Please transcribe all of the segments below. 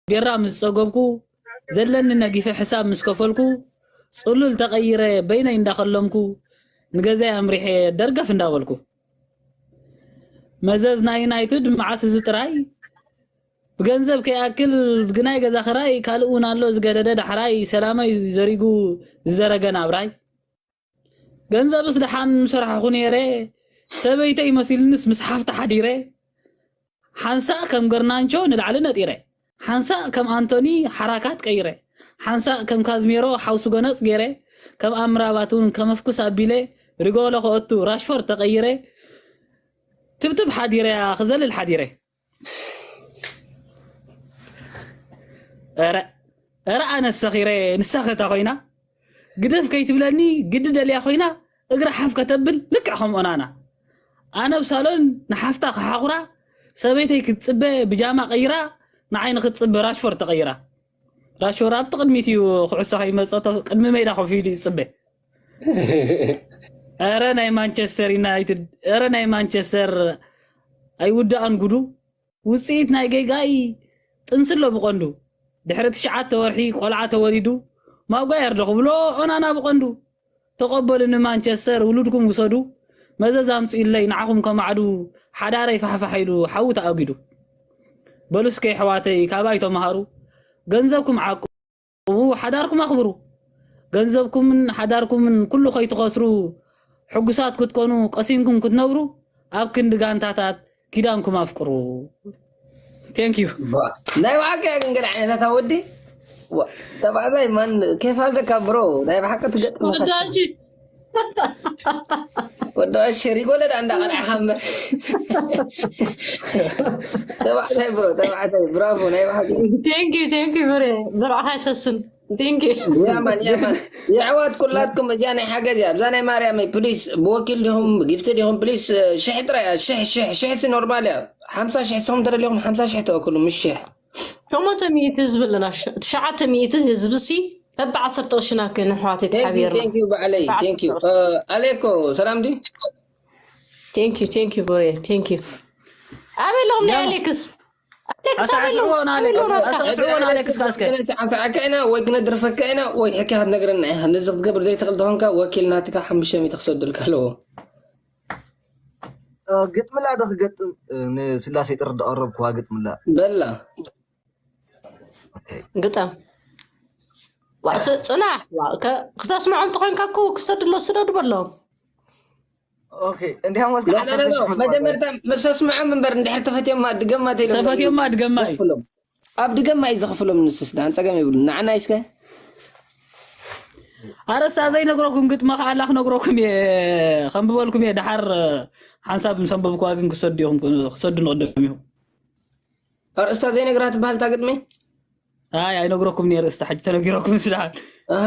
ቤራ ምስ ጸገብኩ፣ ዘለኒ ነጊፈ ሕሳብ ምስ ከፈልኩ፣ ጽሉል ተቐይረ በይነይ እንዳኸለምኩ፣ ንገዛይ ኣምሪሐ ደርገፍ እንዳበልኩ። መዘዝ ናይ ዩናይትድ መዓስ እዚ ጥራይ፣ ብገንዘብ ከይኣክል ብግናይ ገዛ ክራይ፣ ካልእ እውን ኣሎ ዝገደደ ዳሕራይ፣ ሰላመይ ዘሪጉ ዝዘረገ ናብራይ። ገንዘብስ ደሓን ምሰራሕኹ ነይረ፣ ሰበይተይ መሲልንስ ምስ ሓፍታ ሓዲረ። ሓንሳእ ከም ገርናንቾ ንላዕሊ ነጢረ፣ ሓንሳእ ከም ኣንቶኒ ሓራካት ቀይረ፣ ሓንሳእ ከም ካዝሜሮ ሓውሲ ጎነጽ ገይረ፣ ከም ኣምራባት እውን ከመፍኩስ ኣቢለ፣ ሪጎሎ ከእቱ ራሽፎርድ ተቐይረ፣ ትብትብ ሓዲረያ ክዘልል ሓዲረ። ኧረ ኧረ ኣነስ ሰኺረ፣ ንሳ ኸታ ኮይና ግደፍ ከይትብለኒ ግዲ ደልያ ኮይና እግራ ሓፍ ከተብል ልክዕ ከም ኦናና። ኣነ ኣብ ሳሎን ንሓፍታ ክሓቑራ ሰበይተይ ክትጽበ ብጃማ ቀይራ ንዓይ ንክትጽበ ራሽፎርድ ተቐይራ። ራሽፎርድ ኣብቲ ቅድሚት እዩ ኩዕሶ ከይመጸቶ ቅድሚ ሜዳ ኮፍ ኢሉ ይጽበ። ኧረ ናይ ማንቸስተር ዩናይትድ፣ ኧረ ናይ ማንቸስተር ኣይውዳእን ጉዱ። ውጽኢት ናይ ጌጋይ ጥንሲ ኣሎ ብቐንዱ። ድሕሪ ትሽዓተ ወርሒ ቆልዓ ተወሊዱ ማጓየር ዶ ክብሎ ኦናና ብቐንዱ። ተቐበሉ ንማንቸስተር ውሉድኩም ውሰዱ። መዘዝ ኣምጽኡለይ ንዓኹም ከማዕዱ ሓዳረይ ፋሕፋሕ ኢሉ ሓዊ ተኣጒዱ። በሉ እስከ ኣሕዋተይ ካባይ ተመሃሩ። ገንዘብኩም ዓቁ ሓዳርኩም ኣኽብሩ። ገንዘብኩምን ሓዳርኩምን ኩሉ ከይትኸስሩ ሕጉሳት ክትኮኑ ቀሲንኩም ክትነብሩ ኣብ ክንዲ ጋንታታት ኪዳንኩም ኣፍቅሩ። Thank you። ናይ ብሓቂ ግን ገለ ዓይነታት ወዲ ተባዕታይ ማን ኬፍ ኣለካ ብሮ ናይ ብሓቂ ትገጥም ወዳጅ ወዲ ኣሸር ይጎለዳ እንዳ ቀልዓ ሓምበር ተባዕታይ ብሮ ተባዕታይ ብራቮ ናይ ብሓቂ Thank you thank you ብሬ ብርዕኻ ይሰስን Thank you ያማን ያማን የሕዋት ኩላትኩም እዚኣ ናይ ሓገዝ እያ ኣብዛ ናይ ማርያመይ ፕሊስ ብወኪል ዲኹም ብጊፍቲ ዲኹም ፕሊስ ሽሕ ጥራይ እያ ሽሕ ሽሕ ሽሕ ሲ ኖርማል እያ ሓምሳ ሽሕ ስኹም ተደሊኹም ሓምሳ ሽሕ ተወክሉ ምስ ሽሕ ሸሞንተ ሚእቲ ህዝቢ ኣለና ትሽዓተ ሚእቲ ህዝቢ ሲ በቢ ዓሰርተ ቅርሺ ናከ ንሕዋት ተሓቢርና ቴንኪዩ ባዕለይ ቴንኪዩ ኣሌኮ ሰላም ዲ Thank you thank you ብሬ thank you ኣበይ ኣለኹም ናይ ኣሌክስ ኣሌክስ ኣበይ ኣለኹም ኣበይ ኣለኹም ናትካ ኣሳዕስዕዎ ንኣሌክስ ካስከ ሰዓሰዓካ ኢና ወይ ክነድርፈካ ኢና ወይ ሕካ ክትነግረና ኢኻ ነዚ ክትገብር ዘይትኽእል ተኾንካ ወኪል ናትካ ሓሙሽተ ሚእቲ ክሰደልካ ኣለዎ ግጥምላ ዶ ክገጥም ንስላሴ ጥሪ ዝቐረብክዋ ግጥምላ በላ ግጠም ጽናሕ ክተስምዖም ተኾይንካ እኮ ክሰድሎ ስደዱ በሎም ኦኬ እንዲያም ወስድ ዓሰርተ ሺሕ መጀመርታ ምስ ኣስምዖም እምበር እንድሕር ተፈትዮማ ድገማ ተይሎም ተፈትዮማ ድገማ እዩ ዝኽፍሎም ኣብ ድገማ እዩ ዝኽፍሎም ንስስ ዳን ፀገም ይብሉ ንዓና ይስከ ኣረስታ ዘይነግረኩም ግጥመ ከኣላ ክነግረኩም እየ ከንብበልኩም እየ ድሓር ሓንሳብ ምስ ኣንበብኩዋ ግን ክሰዱ ኢኹም ክሰዱ ንቕደም ኢኹም ኣርእስታ ዘይነግራ ትበሃል እታ ግጥሚ ኣይ ኣይነግረኩም እየ ኣርእስታ ሕጂ ተነጊረኩም ስድሓን ኣሃ።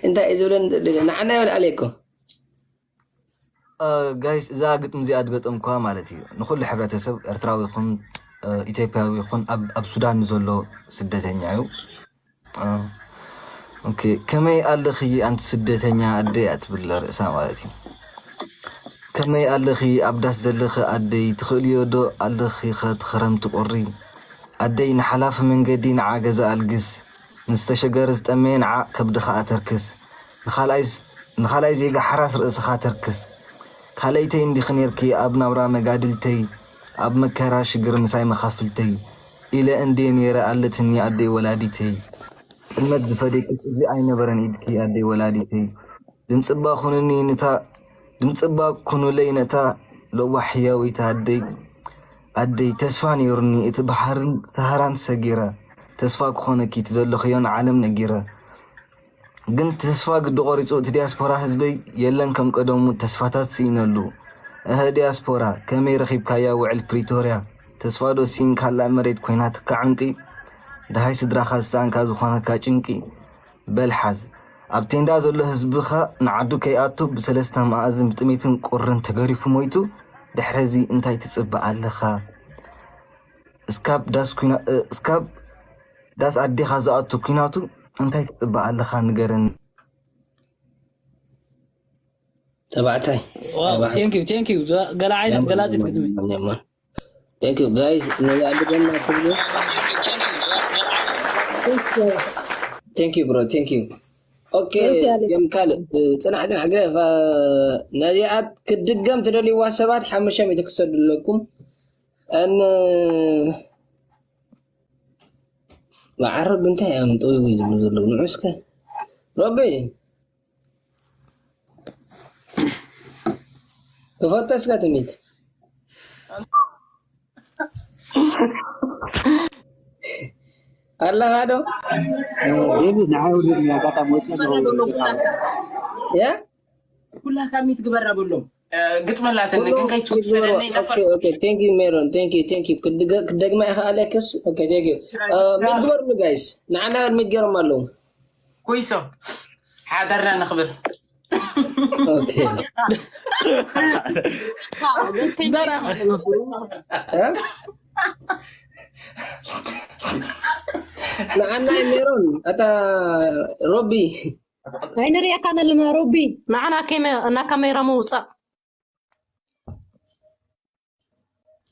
እንታይ እዩ ዝብለን ንዓና ይበል ኣሌኮ ጋይስ እዛ ግጥሚ እዚኣ ዝገጠምኳ ማለት እዩ ንኩሉ ሕብረተሰብ ኤርትራዊ ይኹን ኢትዮጵያዊ ይኹን ኣብ ኣብ ሱዳን ንዘሎ ስደተኛ እዩ ኦኬ ከመይ ኣለኺ ኣንቲ ስደተኛ ኣደ እያ ትብል ርእሳ ማለት እዩ ከመይ ኣለኺ ኣብ ዳስ ዘለኺ ኣደይ ትኽእልዮ ዶ ኣለኺ ኸ ትኽረምቲ ቁሪ ኣደይ ንሓላፊ መንገዲ ንዓ ገዛ ኣልግስ ንዝተሸገረ ዝጠመየ ንዓ ከብድኻ ኣተርክስ ንኻልኣይ ዜጋ ሓራስ ርእስኻ ተርክስ ካልኣይተይ እንዲኺ ኔርኪ ኣብ ናብራ መጋድልተይ ኣብ መከራ ሽግር ምሳይ መኻፍልተይ ኢለ እንድየ ኔረ ኣለትኒ ኣደይ ወላዲተይ ጥልመት ዝፈደይክስ እዚ ኣይነበረን ኢድኪ ኣደይ ወላዲተይ ድምፅባ ኩኑኒ ንታ ድምፅባ ኩኑለይ ነታ ለዋሕ ህያወይቲ ኣደይ ኣደይ ተስፋ ኔሩኒ እቲ ባሕርን ሰሃራን ሰጊረ ተስፋ ክኾነኪ እቲ ዘለኽዮ ንዓለም ነጊረ ግን ተስፋ ግዲ ቆሪፁ እቲ ዲያስፖራ ህዝበይ የለን ከም ቀደሙ ተስፋታት ስኢነሉ እህ ዲያስፖራ ከመይ ረኺብካያ ውዕል ፕሪቶርያ ተስፋ ዶ ሲኢንካላ መሬት ኮይናትካ ዕንቂ ደሃይ ስድራኻ ዝሰኣንካ ዝኾነካ ጭንቂ በል ሓዝ ኣብ ቴንዳ ዘሎ ህዝብኻ ንዓዱ ከይኣቱ ብሰለስተ መኣዝን ብጥሜትን ቁርን ተገሪፉ ሞይቱ ድሕረዚ እንታይ ትፅበ ኣለኻ እስካብ ዳስ ኩና እስካብ ዳስ ኣዴኻ ዝኣቱ ኩናቱ እንታይ ትፅበ ኣለኻ ንገረኒ ተባዕታይ Thank you thank you ገላ ዓይነት ገላፂት ግጥሚ Thank you, guys. ነዛ ድገና ትብሉ። Thank you, bro. Thank you. Okay, thank you, Alex. የም ካልእ፣ እ፣ ጽናሕ፣ ጽናሕ፣ ግደፍ፣ እ፣ ነዚኣት ክትድገም ትደልይዋ ሰባት ሓሙሽተ ሚእቲ ክሰዱ ኣለኩም። እን፣ መዓረብ እንታይ እዮም ጥውይ ዝብሉ ዘለዉ? ንዑ እስከ። ሮቢ፣ ክፈቶ እስከ ትሚት። ኣለኻ ዶ? ዴቪድ፣ ንዓይ ውርድ፣ ኣጋጣሚ ወፂእ ኣለኹ። ያ? ኩላካ ሚት ግበራ በሎም። እ፣ ግጥመላትኒ፣ ኩሉ ግን ከይትውሰደኒ ይግበሩ። ነፈር። Okay, okay. Thank you, ሜሮን። Thank you, thank you. ክድገ-፣ ክደግማ ኢኻ፣ ኣሌክስ? Okay, thank you። እ፣ ሚት ግበርሉ፣ ጋይስ። ንዓና ሚት ገይሮም ኣለዉ። ኮይሶ፣ ሓዳርና ነኽብር። Okay። እ? ንዓና ሜሮን፣ ኣታ ሮቢ። ኣይንርእየካን ኣለና ሮቢ። ንዓና ከመ-፣ እና ካሜራ ምውጻእ።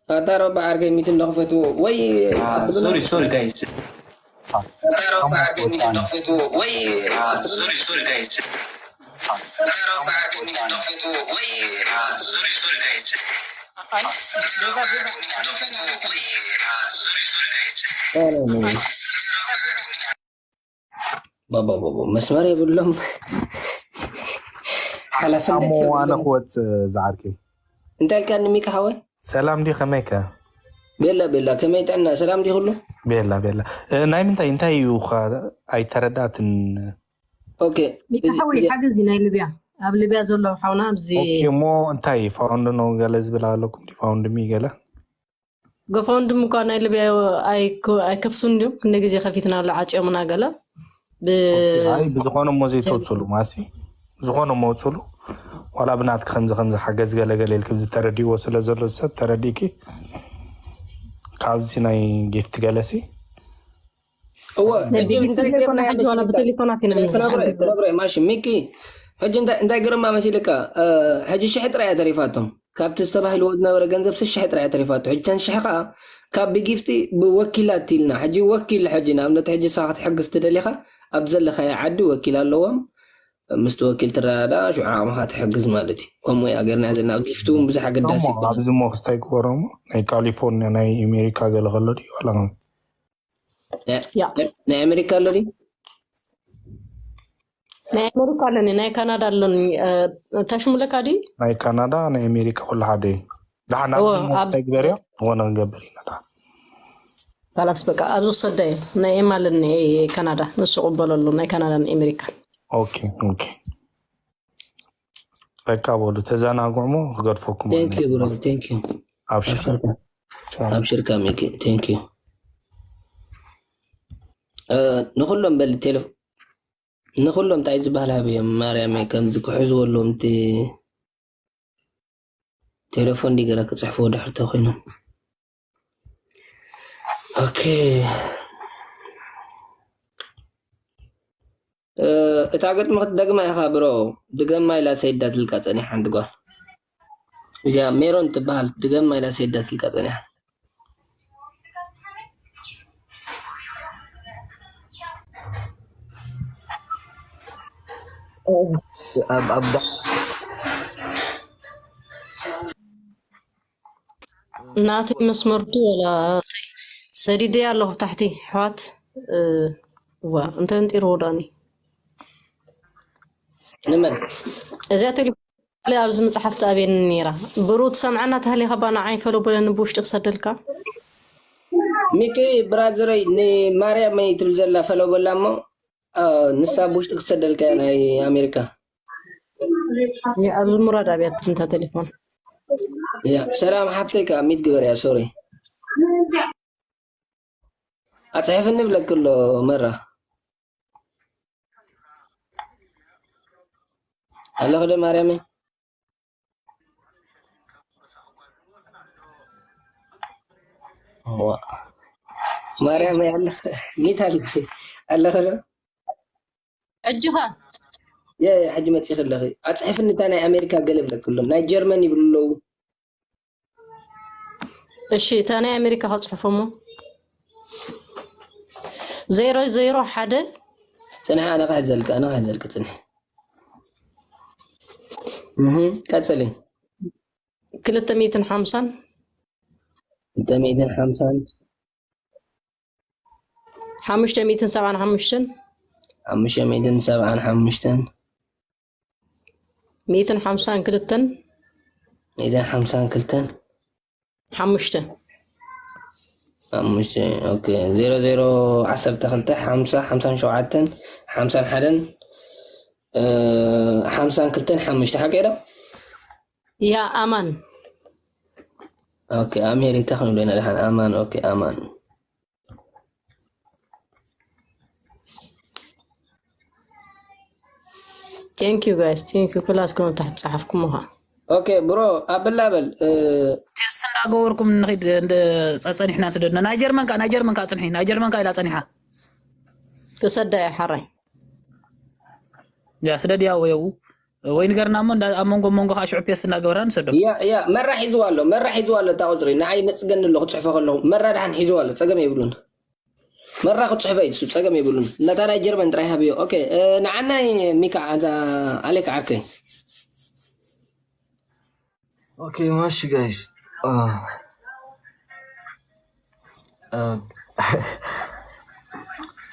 ኣታ ሮቢ ዓርከይ ሚት እንደኽፈትዎ ወይ አ፣ ኣብል ሶሪ፣ ሶሪ ጋይስ። ኣታ ሮቢ ዓርከይ ሚት እንደኽፈትዎ ወይ አ፣ ሶሪ፣ ሶሪ ጋይስ። ኣታ ሮቢ ዓርከይ ሚት እንደኽፈትዎ ወይ አ፣ ሶሪ፣ ሶሪ ጋይስ። ባባ፣ ባባ፣ መስመር የብሎም። ሓላፍነት ኣሞ ኣነ የብሎም። ክወጽእ ዝዓርከይ። እንታይ ኢልካ ንሚካ ሓወይ? ሰላም ድዩ? ከመይ ከ? ቤላ፣ ቤላ፣ ከመይ ጥዕና? ሰላም ድዩ ኩሉ? ቤላ፣ ቤላ። እ፣ ናይ ምንታይ፣ እንታይ እዩ ኸ ኣይተረዳትን? ኦኬ፣ ሚካ እዚ፣ ሓወይ፣ እዚ ሓገዝ እዩ ናይ ሊብያ። ኣብ ሊብያ ዘሎ ሓውና ኣብዚ ኦኬ፣ እሞ እንታይ ፋውንድ ነው ገለ ዝብል ኣለኩም? ዲ ፋውንድ ሚ ገለ? ጎፋውንድሚ እኳ ናይ ሊብያ ኣይኮ-፣ ኣይከፍቱን ድዮም? ክንደ ግዜ ከፊትና ኣሎ፣ ዓጽዮምና ገለ። ብ-፣ ኦኬ፣ ኣይ፣ ብዝኾነ እሞ ዘይተውፅሉ፣ ማሲ። ብዝኾነ እሞ ውፅሉ። ዋላ ብናትኪ ከምዚ፣ ከምዚ ሓገዝ ገለ ገለ ኢልኪ፣ ብዚ ተረዲእዎ ስለ ዘሎ ሰብ ተረዲእኪ፣ ካብዚ ናይ ጊፍት ገለሲ። እወ፣ ናይ ሕጂ ቢጊፍት እንታይ ዘይኮነ፣ ገርማ ሕጂ ዋላ መሲልካ? ብቴሌፎናት ኢና ክነግሮ፣ ንዝሓግዝ። ክነግሮ፣ ማሺ፣ ሚኪ፣ ሕጂ እንታይ፣ እንታይ ገርማ መሲልካ? እ፣ ሕጂ ሽሕ ጥራይ እያ ተሪፋቶም። ካብቲ ዝተባሂልዎ ዝነበረ ገንዘብ ሽሕ ጥራይ እያ ተሪፋቶ። ሕጂ ተን ሽሕ ከኣ ካብ ብጊፍቲ ብወኪላት ኢልና። ሕጂ ወኪል፣ ሕጂ ንኣብነት፣ ሕጂ ንስኻ ክትሕግዝ ትደሊኻ፣ ኣብ ዘለኻዮ ዓዲ ወኪል ኣለዎም። ምስቲ ወኪል ትረዳዳ፣ ሽዑ ዓቕምኻ ትሕግዝ ማለት እዩ። ከምኡ እያ ገርና ዘለና። ጊፍቲ እውን ብዙሕ ኣገዳሲ እሞ ይኮነ። ኣብዚ እሞ ክስታይ ክበሮ እሞ፣ ናይ ካሊፎርኒያ፣ ናይ ኣሜሪካ ገለ ከሎ ድዩ? ዋላ ከመይ? ናይ፣ ያ። ናይ ኣሜሪካ ኣሎ ድዩ? ናይ ኣሜሪካ ኣለኒ፣ ናይ ካናዳ ኣለኒ። እ፣ ተሽሙለካ ድዩ? ናይ ካናዳ፣ ናይ ኣሜሪካ ኩሉ ሓደ እዩ። ደሓን እወ፣ ኣብዚ እሞ ኣብ ክስታይ ግበርዮ፣ እወ፣ ንክንገብር ኢና ደሓን። ካላስ በቃ፣ ኣብዚ ክሰዳ እዩ። ናይ ኤማ ኣለኒ፣ ናይ ካናዳ፣ ንሱ ቅበሎ ኣሎ፣ ናይ ካናዳ፣ ናይ ኣሜሪካ። ኦኬ፣ ኦኬ። በቃ በሉ፣ ተዘናግዑ እሞ ክገድፈኩም Thank you, ኣለኒ። Bro. Thank you። ኣብሽር። ኣብሽርካ። ቻው። ኣብሽርካ፣ ሚኪ። Thank you። እ፣ ንኹሎም በል፣ ቴሌፍ-፣ ንኹሎም እንታይ ዝበሃል ሃብዮም፣ ማርያመይ፣ ከምዚ ክሕዝዎ ኣለዎም፣ እቲ ቴሌፎን ዲገራ ክጽሕፍዎ ድሕር ተኾይኖም። ኦኬ። እ፣ እታ ግጥሚ ክትደግማ ኢኻ፣ ብሮ። ድገማ ኢላ ሰይዳ ትልካ ጸኒሓ ሓንቲ ጓል። እዚኣ ሜሮን ትበሃል፣ ድገማ ኢላ ሰይዳ ትልካ ጸኒሓ። ኣብ፣ ኣብ ዳ- ናተይ መስመር ዶ ወላ ሰዲደያ ኣለኹ ታሕቲ፣ ኣሕዋት። እ፣ ዋ፣ እንተ እንጢርዎ ዳኒ። ንመን? እዚኣ ቴሌፎን ኣብዚ መጽሓፍ ትኣብየኒ ነይራ። ብሩ ትሰምዓና ተሃሊኻ ባ ንዓይ ፈሎ በለኒ ብውሽጢ ክሰደልካ። ሚኪ ብራዘረይ፣ ንማርያመይ ትብል ዘላ ፈሎ በላ እሞ፣ አ፣ ንሳ ብውሽጢ ክትሰደልካ እያ ናይ ኣሜሪካ። ያ፣ ኣብዚ ሙራድ ኣብያት እንታ ቴሌፎን። ያ፣ ሰላም ሓፍተይ ከኣ ሚት ግበርያ፣ ሶሪ። ኣጽሕፍኒ ብለኪ ኣሎ መራ። ኣለኺ ዶ ማርያመይ? ዋ። ማርያመይ፣ ኣለ-፣ ሚት ኣለ-፣ ኣለኺ ዶ? ሕጂ ኸ? የ-፣ የ-፣ ሕጂ መጺኺ ኣለኺ። ኣጽሕፍኒ እታ ናይ ኣሜሪካ ገለ ብለኪ ኣሎ። ናይ ጀርመን ይብሉ ኣለዉ። እሺ፣ እታ ናይ ኣሜሪካ ከጽሕፎ እሞ። ዜሮ ዜሮ ሓደ። ጽንሒ፣ ኣነ ክሕዘልኪ፣ ኣነ ክሕዘልኪ፣ ጽንሒ። እህ፣ ቀጽሊ። ክልተ ሚእትን ሓምሳን። ክልተ ሚእትን ሓምሳን። ሓሙሽተ ሚእትን ሰብዓን ሓሙሽተን። ሓሙሽተ ሚእትን ሰብዓን ሓሙሽተን። ሚእትን ሓምሳን ክልተን። ሚእትን ሓምሳን ክልተን። ሓሙሽተ። ሓሙሽተ፣ ኦኬ። ዜሮ ዜሮ ዓሰርተ ክልተ፣ ሓምሳ፣ ሓምሳን ሸውዓተን፣ ሓምሳን ሓደን፣ እ፣ ሓምሳን ክልተን፣ ሓሙሽተ፣ ሓቂ ዶ? ያ፣ ኣማን። ኦኬ፣ ኣሜሪካ ክንብሎ ኢና ደሓን። ኣማን፣ ኦኬ፣ ኣማን። Thank you guys, thank you። ፕላስ ከም ታሕቲ ጸሓፍኩሞ ኸኣ። ኦኬ ብሮ፣ ኣበል ኣበል፣ እ፣ ቴስት እንዳገበርኩም ንኺድ እንደ ጸ-፣ ጸኒሕና ስደድና። ናይ ጀርመን ከኣ፣ ናይ ጀርመን ከኣ ጽንሒ፣ ናይ ጀርመን ከኣ ኢላ ጸኒሓ። ክሰዳ እየ ሓራይ። ያ ስደድ ያው የው። ወይ ንገርና እሞ እንዳ-፣ ኣብ መንጎ መንጎ ከኣ ሽዑ ፔስት እንዳገበርና ንሰዶ። ያ፣ ያ፣ መራ ሒዝዋ ኣሎ፣ መራ ሒዝዋ ኣሎ እታ ቁጽሪ። ንዓይ ነጽገኒ ኣሎ ክጽሕፎ ከለኹ። መራ ደሓን ሒዝዋ ኣሎ፣ ጸገም የብሉን። መራ ክጽሕፈ እዩ እሱ፣ ጸገም የብሉን። ነታ ናይ ጀርመን ጥራይ ሃብዮ። ኦኬ፣ እ፣ ንዓናይ ሚካ፣ ኣዛ ኣሌክ ዓርከይ። ኦኬ፣ ማሺ ጋይስ። አ፣ አ፣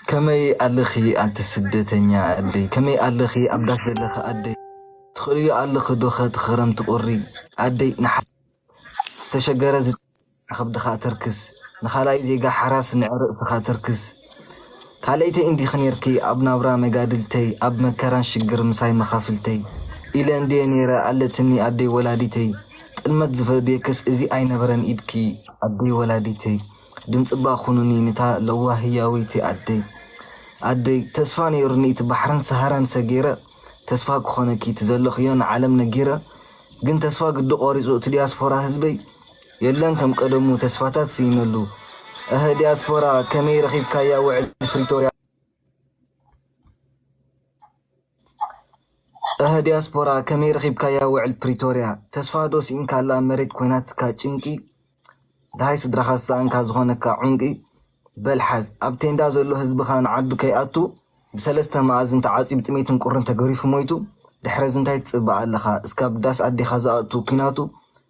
ከመይ ኣለኺ ኣንቲ ስደተኛ ኣደይ? ከመይ ኣለኺ ኣብ ዳስ ዘለኺ ኣደይ? ትኽእልዮ ኣለኺ ዶ ኸቲ ኸረምቲ ቁሪ ኣደይ? ንሓ-፣ ዝተሸገረ ዝ-፣ ከብድኻ ተርክስ፣ ንኻልኣይ ዜጋ ሓራስ ንዕ ርእስኻ ተርክስ። ካልኣይተይ እንዲኺ ኔርኪ ኣብ ናብራ መጋድልተይ፣ ኣብ መከራን ሽግር ምሳይ መኻፍልተይ ኢለ እንድየ ኔረ ኣለትኒ ኣደይ ወላዲተይ። ጥልመት ዝፈድየክስ እዚ ኣይነበረን ኢድኪ ኣደይ ወላዲተይ። ድምፂ እባ ኩኑኒ ንታ ለዋህ ህያወይቲ ኣደይ። ኣደይ ተስፋ ኔሩኒ እቲ ባሕርን ሰሃራን ሰጊረ ተስፋ ክኾነኪ እቲ ዘለኽዮ ንዓለም ነጊረ። ግን ተስፋ ግዲ ቆሪፁ እቲ ዲያስፖራ ህዝበይ። የለን ከም ቀደሙ ተስፋታት ስኢነሉ። እህ ዲያስፖራ ከመይ ረኺብካያ ውዕል ፕሪቶርያ? እህ ዲያስፖራ ከመይ ረኺብካያ ውዕል ፕሪቶርያ? ተስፋ ዶ ስኢንካላ መሬት ኮይናትካ ጭንቂ? ደሃይ ስድራኻ ዝሰኣንካ ዝኾነካ ዑንቂ? በል ሓዝ ኣብ ቴንዳ ዘሎ ህዝብኻ ንዓዱ ከይኣቱ ብሰለስተ መኣዝን ተዓፅዩ ብጥሜትን ቁርን ተገሪፉ ሞይቱ። ድሕረዚ እንታይ ትፅበ ኣለኻ? እስካብ ዳስ ኣዴኻ ዝኣቱ ኲናቱ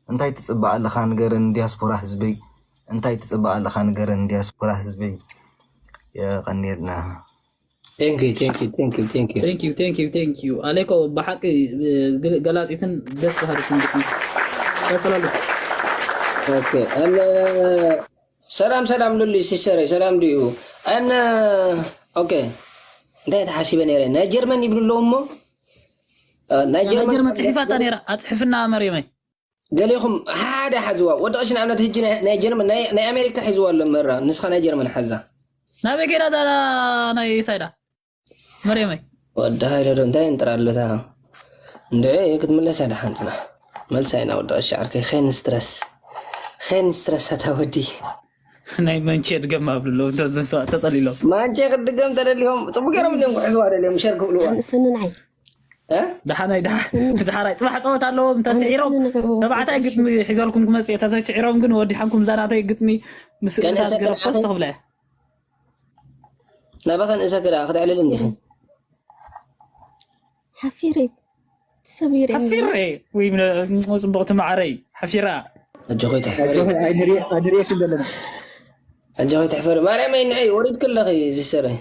እንታይ ትፅበ ኣለኻ ንገረኒ ዲያስፖራ ህዝበይ? እንታይ ትፅበ ኣለኻ ንገረኒ ዲያስፖራ ህዝበይ? የቐንየልና። Thank you, thank you, thank you, thank you. Thank you, thank you, thank you. ኣሌኮ ብሓቂ፣ እ፣ ገ-፣ ገላጺትን ደስ በሃሊትን ግጥሚ። ቀጽለሉ። ኦኬ፣ ኣነ፣ ሰላም፣ ሰላም ሉሊ ሲስተረይ፣ ሰላም ድዩ? ኣነ፣ ኦኬ፣ እንታይ ተሓሲበ ነይረ? ናይ ጀርመን ይብሉ ኣለዉ እሞ፣ እ፣ ናይ ናይ ጀርመን ጀርመን ጽሒፋታ ነይራ፣ ኣጽሕፍና መርየመይ። ገሌኹም ሓደ ሓዝዋ። ወዲ ቀሺ ንኣብነት ህጂ ናይ፣ ናይ ጀርመን፣ ናይ፣ ናይ ኣሜሪካ ሒዝዋ ኣሎ መራ። ንስኻ ናይ ጀርመን ሓዛ። ናበይ ከይዳ እዛ ናይ ሳይዳ? መርየመይ። ወዲ ሃይለ ዶ እንታይ እንጥራ ኣለታ? እንድዒ ክትምለስ እያ ደሓን ጽናሕ። መልሳ ኢና ወዲ ቀሺ ዓርከይ። ኸይን ስትረስ። ኸይን ስትረስ ኣታ ወዲ። ናይ መንቼ ድገም ኣብሉ ኣለዉ፣ እንተ ዘንሰዋ ተጸሊሎም። ማንቼ ክትድገም ተደሊዮም፣ ጽቡቅ ገይሮም እንዲዮም ክሕዝዋ ደልዮም፣ ሸር ክብልዋ። ኣንእሰኒ ንዓይ። እ? ደሓናይ፣ ደሓ-፣ ደሓናይ። ጽባሕ ጸወታ ኣለዎም፣ እንተ ስዒሮም፣ ኣንእሰኒ ንዕኡ። ተባዕታይ ግጥሚ ሒዘልኩም ክመጽእ እየ፣ እንተ ዘይስዒሮም ግን ወዲሓንኩም እዛ ናተይ ግጥሚ ምስ ከነእሰ እታ ዝገረፍኮስ ከነኣኸ-፣ ተኽብለ እያ። ናባኸ ንእሰ ክዳ፣ ክተዕልል እንዲኺ። ሓፊረ። ተሰቢረ። ሓፊረ። ወይ ምን-፣ ጽቡቕቲ ማዕረይ። ሓፊራ። ኣጆኺ ትሕፈሪ። ኣጆኺ ኣይንሪእ-፣ ኣይንሪእክን ዘለና። ኣጆኺ ትሕፈሪ። ማርያም ኣይንዐይ፣ ወሪድኪ ኣለኺ፣ ሲስተረይ።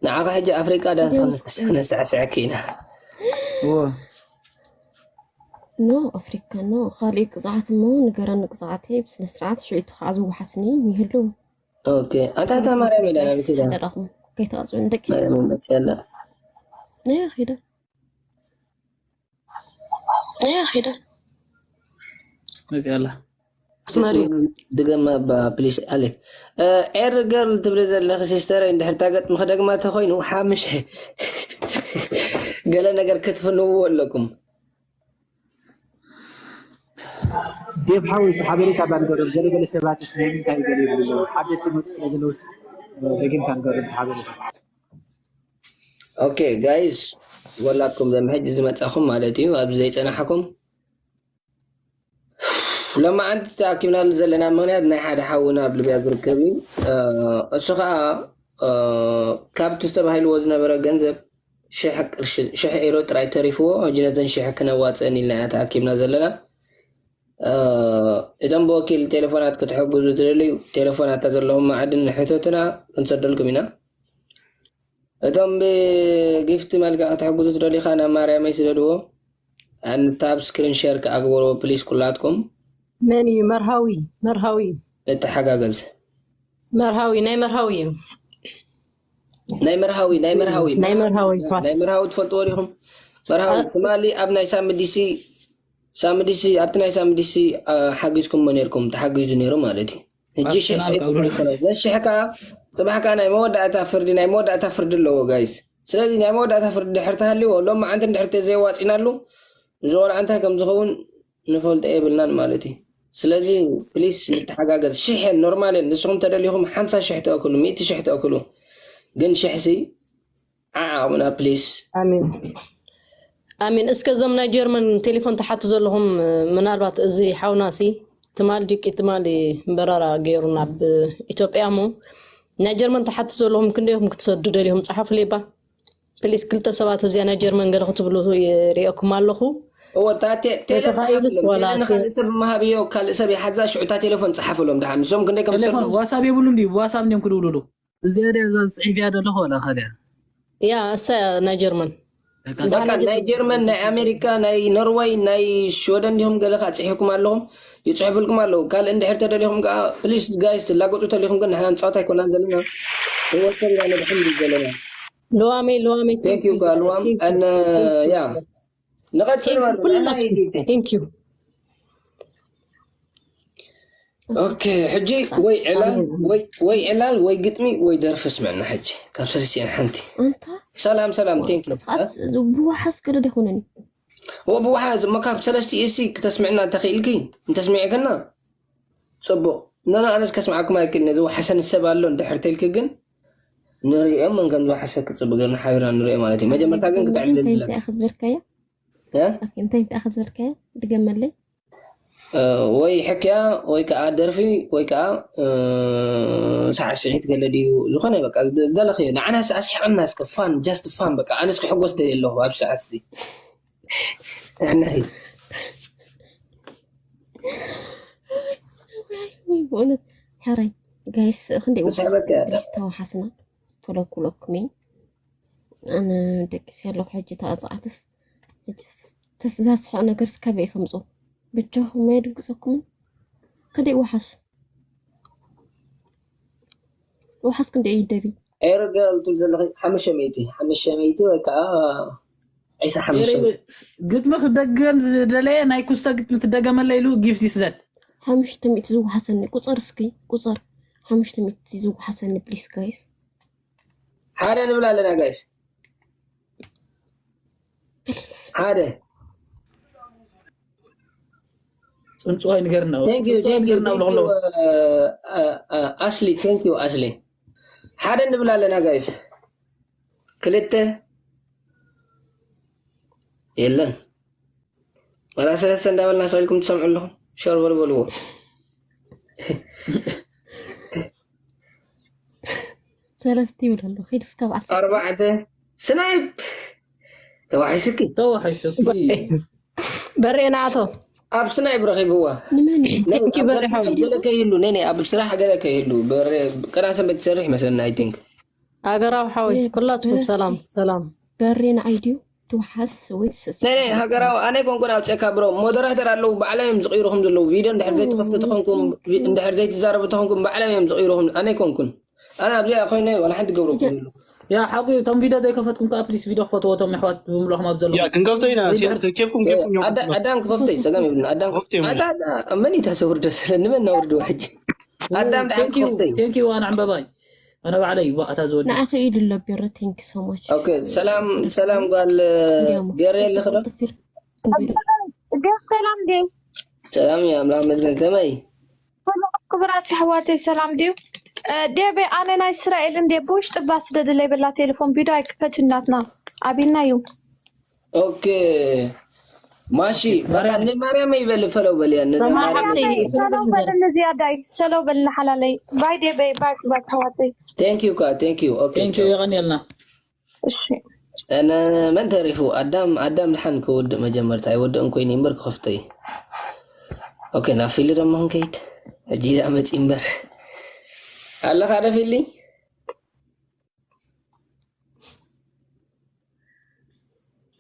ንዓኻ ሕጂ ኣፍሪቃ ዳንስ ክነስዕስዐኪ ኢና። እዎ። ኖ፣ ኣፍሪካ ኖ። ካሊእ ቅፅዓት እሞ ንገረኒ፣ ቅፅዓተይ ብስነ ስርዓት ሽዑ እቲ ከዓ ዝወሓስኒ ይህሉ። ኦኬ። ኣንታ፣ ኣንታ ማርያም ኢላ ናበይ ከይዳ? ሓደራኹም፣ ከይትቐፅዑኒ ደቂ ማርያም መፅያ ኣላ። ነያ ኺደ። ነያ ኺደ። መፅያ ኣላ። ኣስመሪ። ድገማ እባ፣ ፕሊስ፣ ኣሌክ። እ፣ ኤር ገርል ትብሊ ዘለኺ ሲስተር፣ እንድሕር እታ ገጥሚ ክደግማ ተኾይኑ፣ ሓምሽ ገለ ነገር ክትፍንውዎ ኣለኩም። ዴቭ ሓወይ፣ እቲ ሓበሬታ እባ ንገሮም። ገለ ገለ ሰባትስ ናይ ምንታይ ገለ ይብሉ ኣለዉ። ሓደስቲ ይመፁ ስለ ዘለዉ፣ እ፣ ደጊምካ ንገሮም እቲ ሓበሬታ። ኦኬ፣ ጋይስ፣ ወላኩም ዘም ሕጂ ዝመጻኹም ማለት እዩ፣ ኣብዚ ዘይጸናሕኩም። ሎማዓንቲ ተኣኪብናሉ ዘለና ምኽንያት ናይ ሓደ ሓውና ኣብ ሊብያ ዝርከብ እዩ። እሱ ከዓ ካብቲ ዝተባሂልዎ ዝነበረ ገንዘብ ሽሕ ቅርሺ ሽሕ ኤሮ ጥራይ ተሪፍዎ። ሕጂ ነተን ሽሕ ክነዋፅአን ኢልና ኢና ተኣኪብና ዘለና። እቶም ብወኪል ቴሌፎናት ክትሕግዙ ትደልዩ ቴሌፎናት ዘለኹም ማዕድን ሕቶትና ክንሰደልኩም ኢና። እቶም ብጊፍቲ መልክዕ ክትሕግዙ ትደልዩ ከዓ ናብ ማርያመይ ስደድዎ። ኣንታብ ስክሪን ሸር ክኣግበሮ ፕሊስ ኩላትኩም። መን እዩ መርሃዊ? መርሃዊ ንተሓጋገዝ። መርሃዊ ናይ መርሃዊ እዩ። ናይ መርሃዊ ናይ መርሃዊ ናይ መርሃዊ ኳት ናይ መርሃዊ ትፈልጥዎ ዲኹም? መርሃዊ ትማሊ ኣብ ናይ ሳምዲሲ ሳምዲሲ ኣብቲ ናይ ሳምዲሲ ሓጊዝኩምዎ ነርኩም፣ ተሓጊዙ ነይሩ ማለት እዩ። ሕጂ ሽሕ ኣርሰናል ካብ ሉሉ ነሽሕ ከዓ ፅባሕ ከዓ ናይ መወዳእታ ፍርዲ ናይ መወዳእታ ፍርዲ ኣለዎ ጋይስ። ስለዚ ናይ መወዳእታ ፍርዲ ድሕር ተሃልዎ ሎም መዓንቲ ድሕር ተዘይዋፂናሉ እዚ ቆልዓ እንታይ ከም ዝኸውን ንፈልጦ የብልናን ማለት እዩ። ስለዚ ፕሊስ ንተሓጋገዝ። ሽሕ ኖርማል እየን። ንስኹም ተደሊኹም ሓምሳ ሽሕ ተእክሉ፣ ሚእቲ ሽሕ ተእክሉ፣ ግን ሽሕ ሲ ዓዓቕምና ፕሊስ። ኣሚን ኣሚን። እስከ እዞም ናይ ጀርመን ቴሌፎን ተሓቱ ዘለኹም ምናልባት እዚ ሓውናሲ ትማል ድቂ ትማል በረራ ገይሩ ናብ ኢትዮጵያ እሞ ናይ ጀርመን ተሓቱ ዘለኹም ክንደይኹም ክትሰዱ ደሊኹም ፀሓፉ ሌባ ፕሊስ። ክልተ ሰባት ኣብዚኣ ናይ ጀርመን ገለ ክትብሉ ይሪኦኩም ኣለኹ። እወ እታ ቴ- ቴለ ተተኻኢሉስ ፀሓፍሎም። ዋላ ቴለ ንካልእ ሰብ ምሃብ እዮ፣ ካልእ ሰብ ይሓዛ። ሽዑ እታ ቴሌፎን ፀሓፍሎም። ደሓ ንሶም ክንደይ ከም ቴሌፎን ዝሰዱ ዋሳብ የብሉን ድዩ? ዋሳብ እንዲዮም ክድውሉሉ። እዚኣ ድያ እዛ ፅሒፍያ ዘለኹ ወላ ካልያ? ያ እሳ እያ ናይ ጀርመን። በቃ በቃ ናይ ጀርመን፣ ናይ ኣሜሪካ፣ ናይ ኖርወይ፣ ናይ ሽወደን እንዲኹም ገለ ከዓ ፅሒፍኩም ኣለኹም፣ ይፅሕፍልኩም ኣለዉ። ካልእ እንድሕር ተደሊኹም ከዓ ፕሊስ ጋይስ ትላገፁ ተሊኹም ግን ንሕና ንፃወት ኣይኮናን ዘለና። ህይወት ሰብ ኢና ነድሕን ዘለና። ልዋመይ ልዋመይ Thank you ጋልዋም። And ያ ንቐፅል ወርድ ኩላችሁ thank you። ኦኬ ሕጂ ወይ ዕላል ወይ ወይ ዕላል ወይ ግጥሚ ወይ ደርፊ ስምዕና። ሕጂ ካብ ሰለስቲኤን ሓንቲ። ኣንታ ሰላም ሰላም። Thank you። ሰዓት ብዋሓስ ገለ ደይኮነን እዩ። ወ ብውሓ ዝሞ ካብ ሰለስቲኡ ሲ ክተስምዕና እንተኽኢልኪ እንተስሚዕክና ፅቡቕ። ነና ኣነስ ከስምዓኩም ኣይክእልን። ዝወሓሰኒ ሰብ ኣሎ እንድሕር ተልኪ ግን ንሪኦ መን ከም ዝወሓሰ ክፅብቅ ገርና ሓቢርና ንሪኦ ማለት እዩ። መጀመርታ ግን እንታይ ክተዕልልለት እንታይ ኣኸ ዝበልካዮ? እ? ኦኬ፣ እንታይ እንታይ ኣኸ ዝበልካዮ? ድገመለይ። እ፣ ወይ ሕክያ ወይ ከዓ ደርፊ ወይ ከዓ እ፣ ሳዕስዒት ገለ ድዩ ዝኾነ በቃ ዝደለኽዮ ንዓና ኣስሒቕና እስከ ፋን just ፋን በቃ ኣነስ ክሕጎስ ደልየ ኣለኹ ኣብ ሰዓት እዚ ንዓና እዩ። ወይ ብእውነት ሕራይ ጋይስ ክንደይ ንስሕበካ እያ። ፕሊስ ተወሓስና ተለኩለኩም እየ ኣነ ደቂስ ያለኹ ሕጂ ተኣፅዓትስ ሕጂ ተስዛስሕቕ ነገር ስካበይ ከምፁ በጃኹም ኣየድንግፀኩምን ክንደይ ወሓስ ወሓስ ክንደይ ይደቢ ኤርገል ትብል ዘለኺ ሓሙሽተ ሚእቲ ሓሙሽተ ሚእቲ ወይ ከዓ ዒስራ ሓሙሽተ ሚእቲ ግጥሚ ክደገም ዝደለየ ናይ ኩስተ ግጥሚ ትደገመለ ኢሉ ጊፍት ይስደድ። ሓሙሽተ ሚእቲ ዝወሓሰኒ ቁፀር እስኪ ቁፀር ሓሙሽተ ሚእቲ ዝወሓሰኒ ፕሊስ ጋይስ ሓደ ንብል ኣለና ጋይስ ሓደ ፅንፅዋይ ንገርና Thank you, ፅንፅዋይ thank you, ንገርና thank ብለኹሎ you, uh, uh, uh, ኣሽሊ thank you ኣሽሊ ሓደ ንብል ኣለና ጋይስ ክልተ የለን ዋላ ሰለስተ እንዳበልና ሰልኩም ትሰምዑ ኣለኹም ሸር በሉ በልዎ ሰለስተ ይብል ኣሎ ኪድ እስካብ ዓሰርተ ኣርባዕተ ስናይፕ ተዋሒስኪ ተዋሒሱኪ በሬ ናቶ ኣብ ስናይፕ ረኺብዋ ንመን ቴንኪ በሬ ሓወይ ገለ ከይህሉ ነይ ነይ ኣብ ስራሕ ገለ ከይህሉ በሬ ቅዳሰ ቤት ትሰርሕ ይመስለና I think ሃገራዊ ሓወይ ኩላትኩም ሰላም ሰላም በሬ ንዓይ ድዩ ትውሓስ ወይስ ነይ ነይ ሃገራዊ ኣነ ኮንኩን ኣውፅእካ ብሮ ሞደራተር ኣለዉ ባዕሎም እዮም ዝቕይሩኹም ዘለዉ ቪድዮ እንድሕር ዘይትኸፍቱ ተኾንኩም እንድሕር ዘይትዛረቡ ተኾንኩም ባዕሎም እዮም ዝቕይሩኹም ኣነ ኮንኩን ኣነ ኣብዚኣ ኮይነ ዋላ ሓንቲ ገብረኩም የሉ ያ ሓቁ እዩ። እቶም ቪድዮ ዘይከፈትኩም ከዓ ፕሊስ ቪድዮ ክፈትዎ እቶም ኣሕዋት ብምልኹም ኣብ ዘለኹም ያ ክንከፍቶ ኢና ወይ ሴም ድሕር- ኬፍኩም ኬፍኩም እዮም ኣዳም ክኸፍተይ ፀገም ይብልና ኣዳም ክኸፍተይ ይብልና። ኣዳም መን እዩ ታሰውርዶ ስለ ንመን ናውርድዎ ሕጂ ኣዳም ድሓን ክኸፍተይ ቴንኪዩ ኣነ ዕምበባይ ኣነ ባዕለይ ባእታ ዝወዲ ንዓኺ ኢሉ ኣሎ ቢሮ ቴንክ ሶ ማች ኦኬ ሰላም ሰላም ጓል ገሬ ኣለኽዶ ዴቭ ሰላም ዴቭ ሰላም እዩ ኣምላኽ መስገን ከመይ ክቡራት ኣሕዋተይ ሰላም ድዩ ዴቭ ኣነ ናይ እስራኤል እንዴ ብውሽጢ ባስ ደድለይ በላ ቴሌፎን ቢዶ ኣይክፈት እናትና ኣቢልና እዩ ኦኬ ማሺ በቃ፣ ንማርያም ይበል፣ ፈለው በል፣ ያ ንማርያም። ሰላም በል፣ ንዝያዳይ ሰለው በል፣ ንሓላለይ። ባይ ዴበይ፣ ባይ ክባት፣ ኣሕዋተይ። Thank you ካ፣ thank you። Okay፣ Thank you። የቐንየልና። እሺ። እነ መን ተሪፉ? ኣዳም፣ ኣዳም ድሓን ክውድእ መጀመርታ ኣይወድእን ኮይኑ እምበር ክኸፍቶ እዩ። Okay፣ ናብ ፊሊ ደሞ ክንከይድ ሕጂ ዳ መፂ እምበር ኣለኻ ዶ ፊሊ?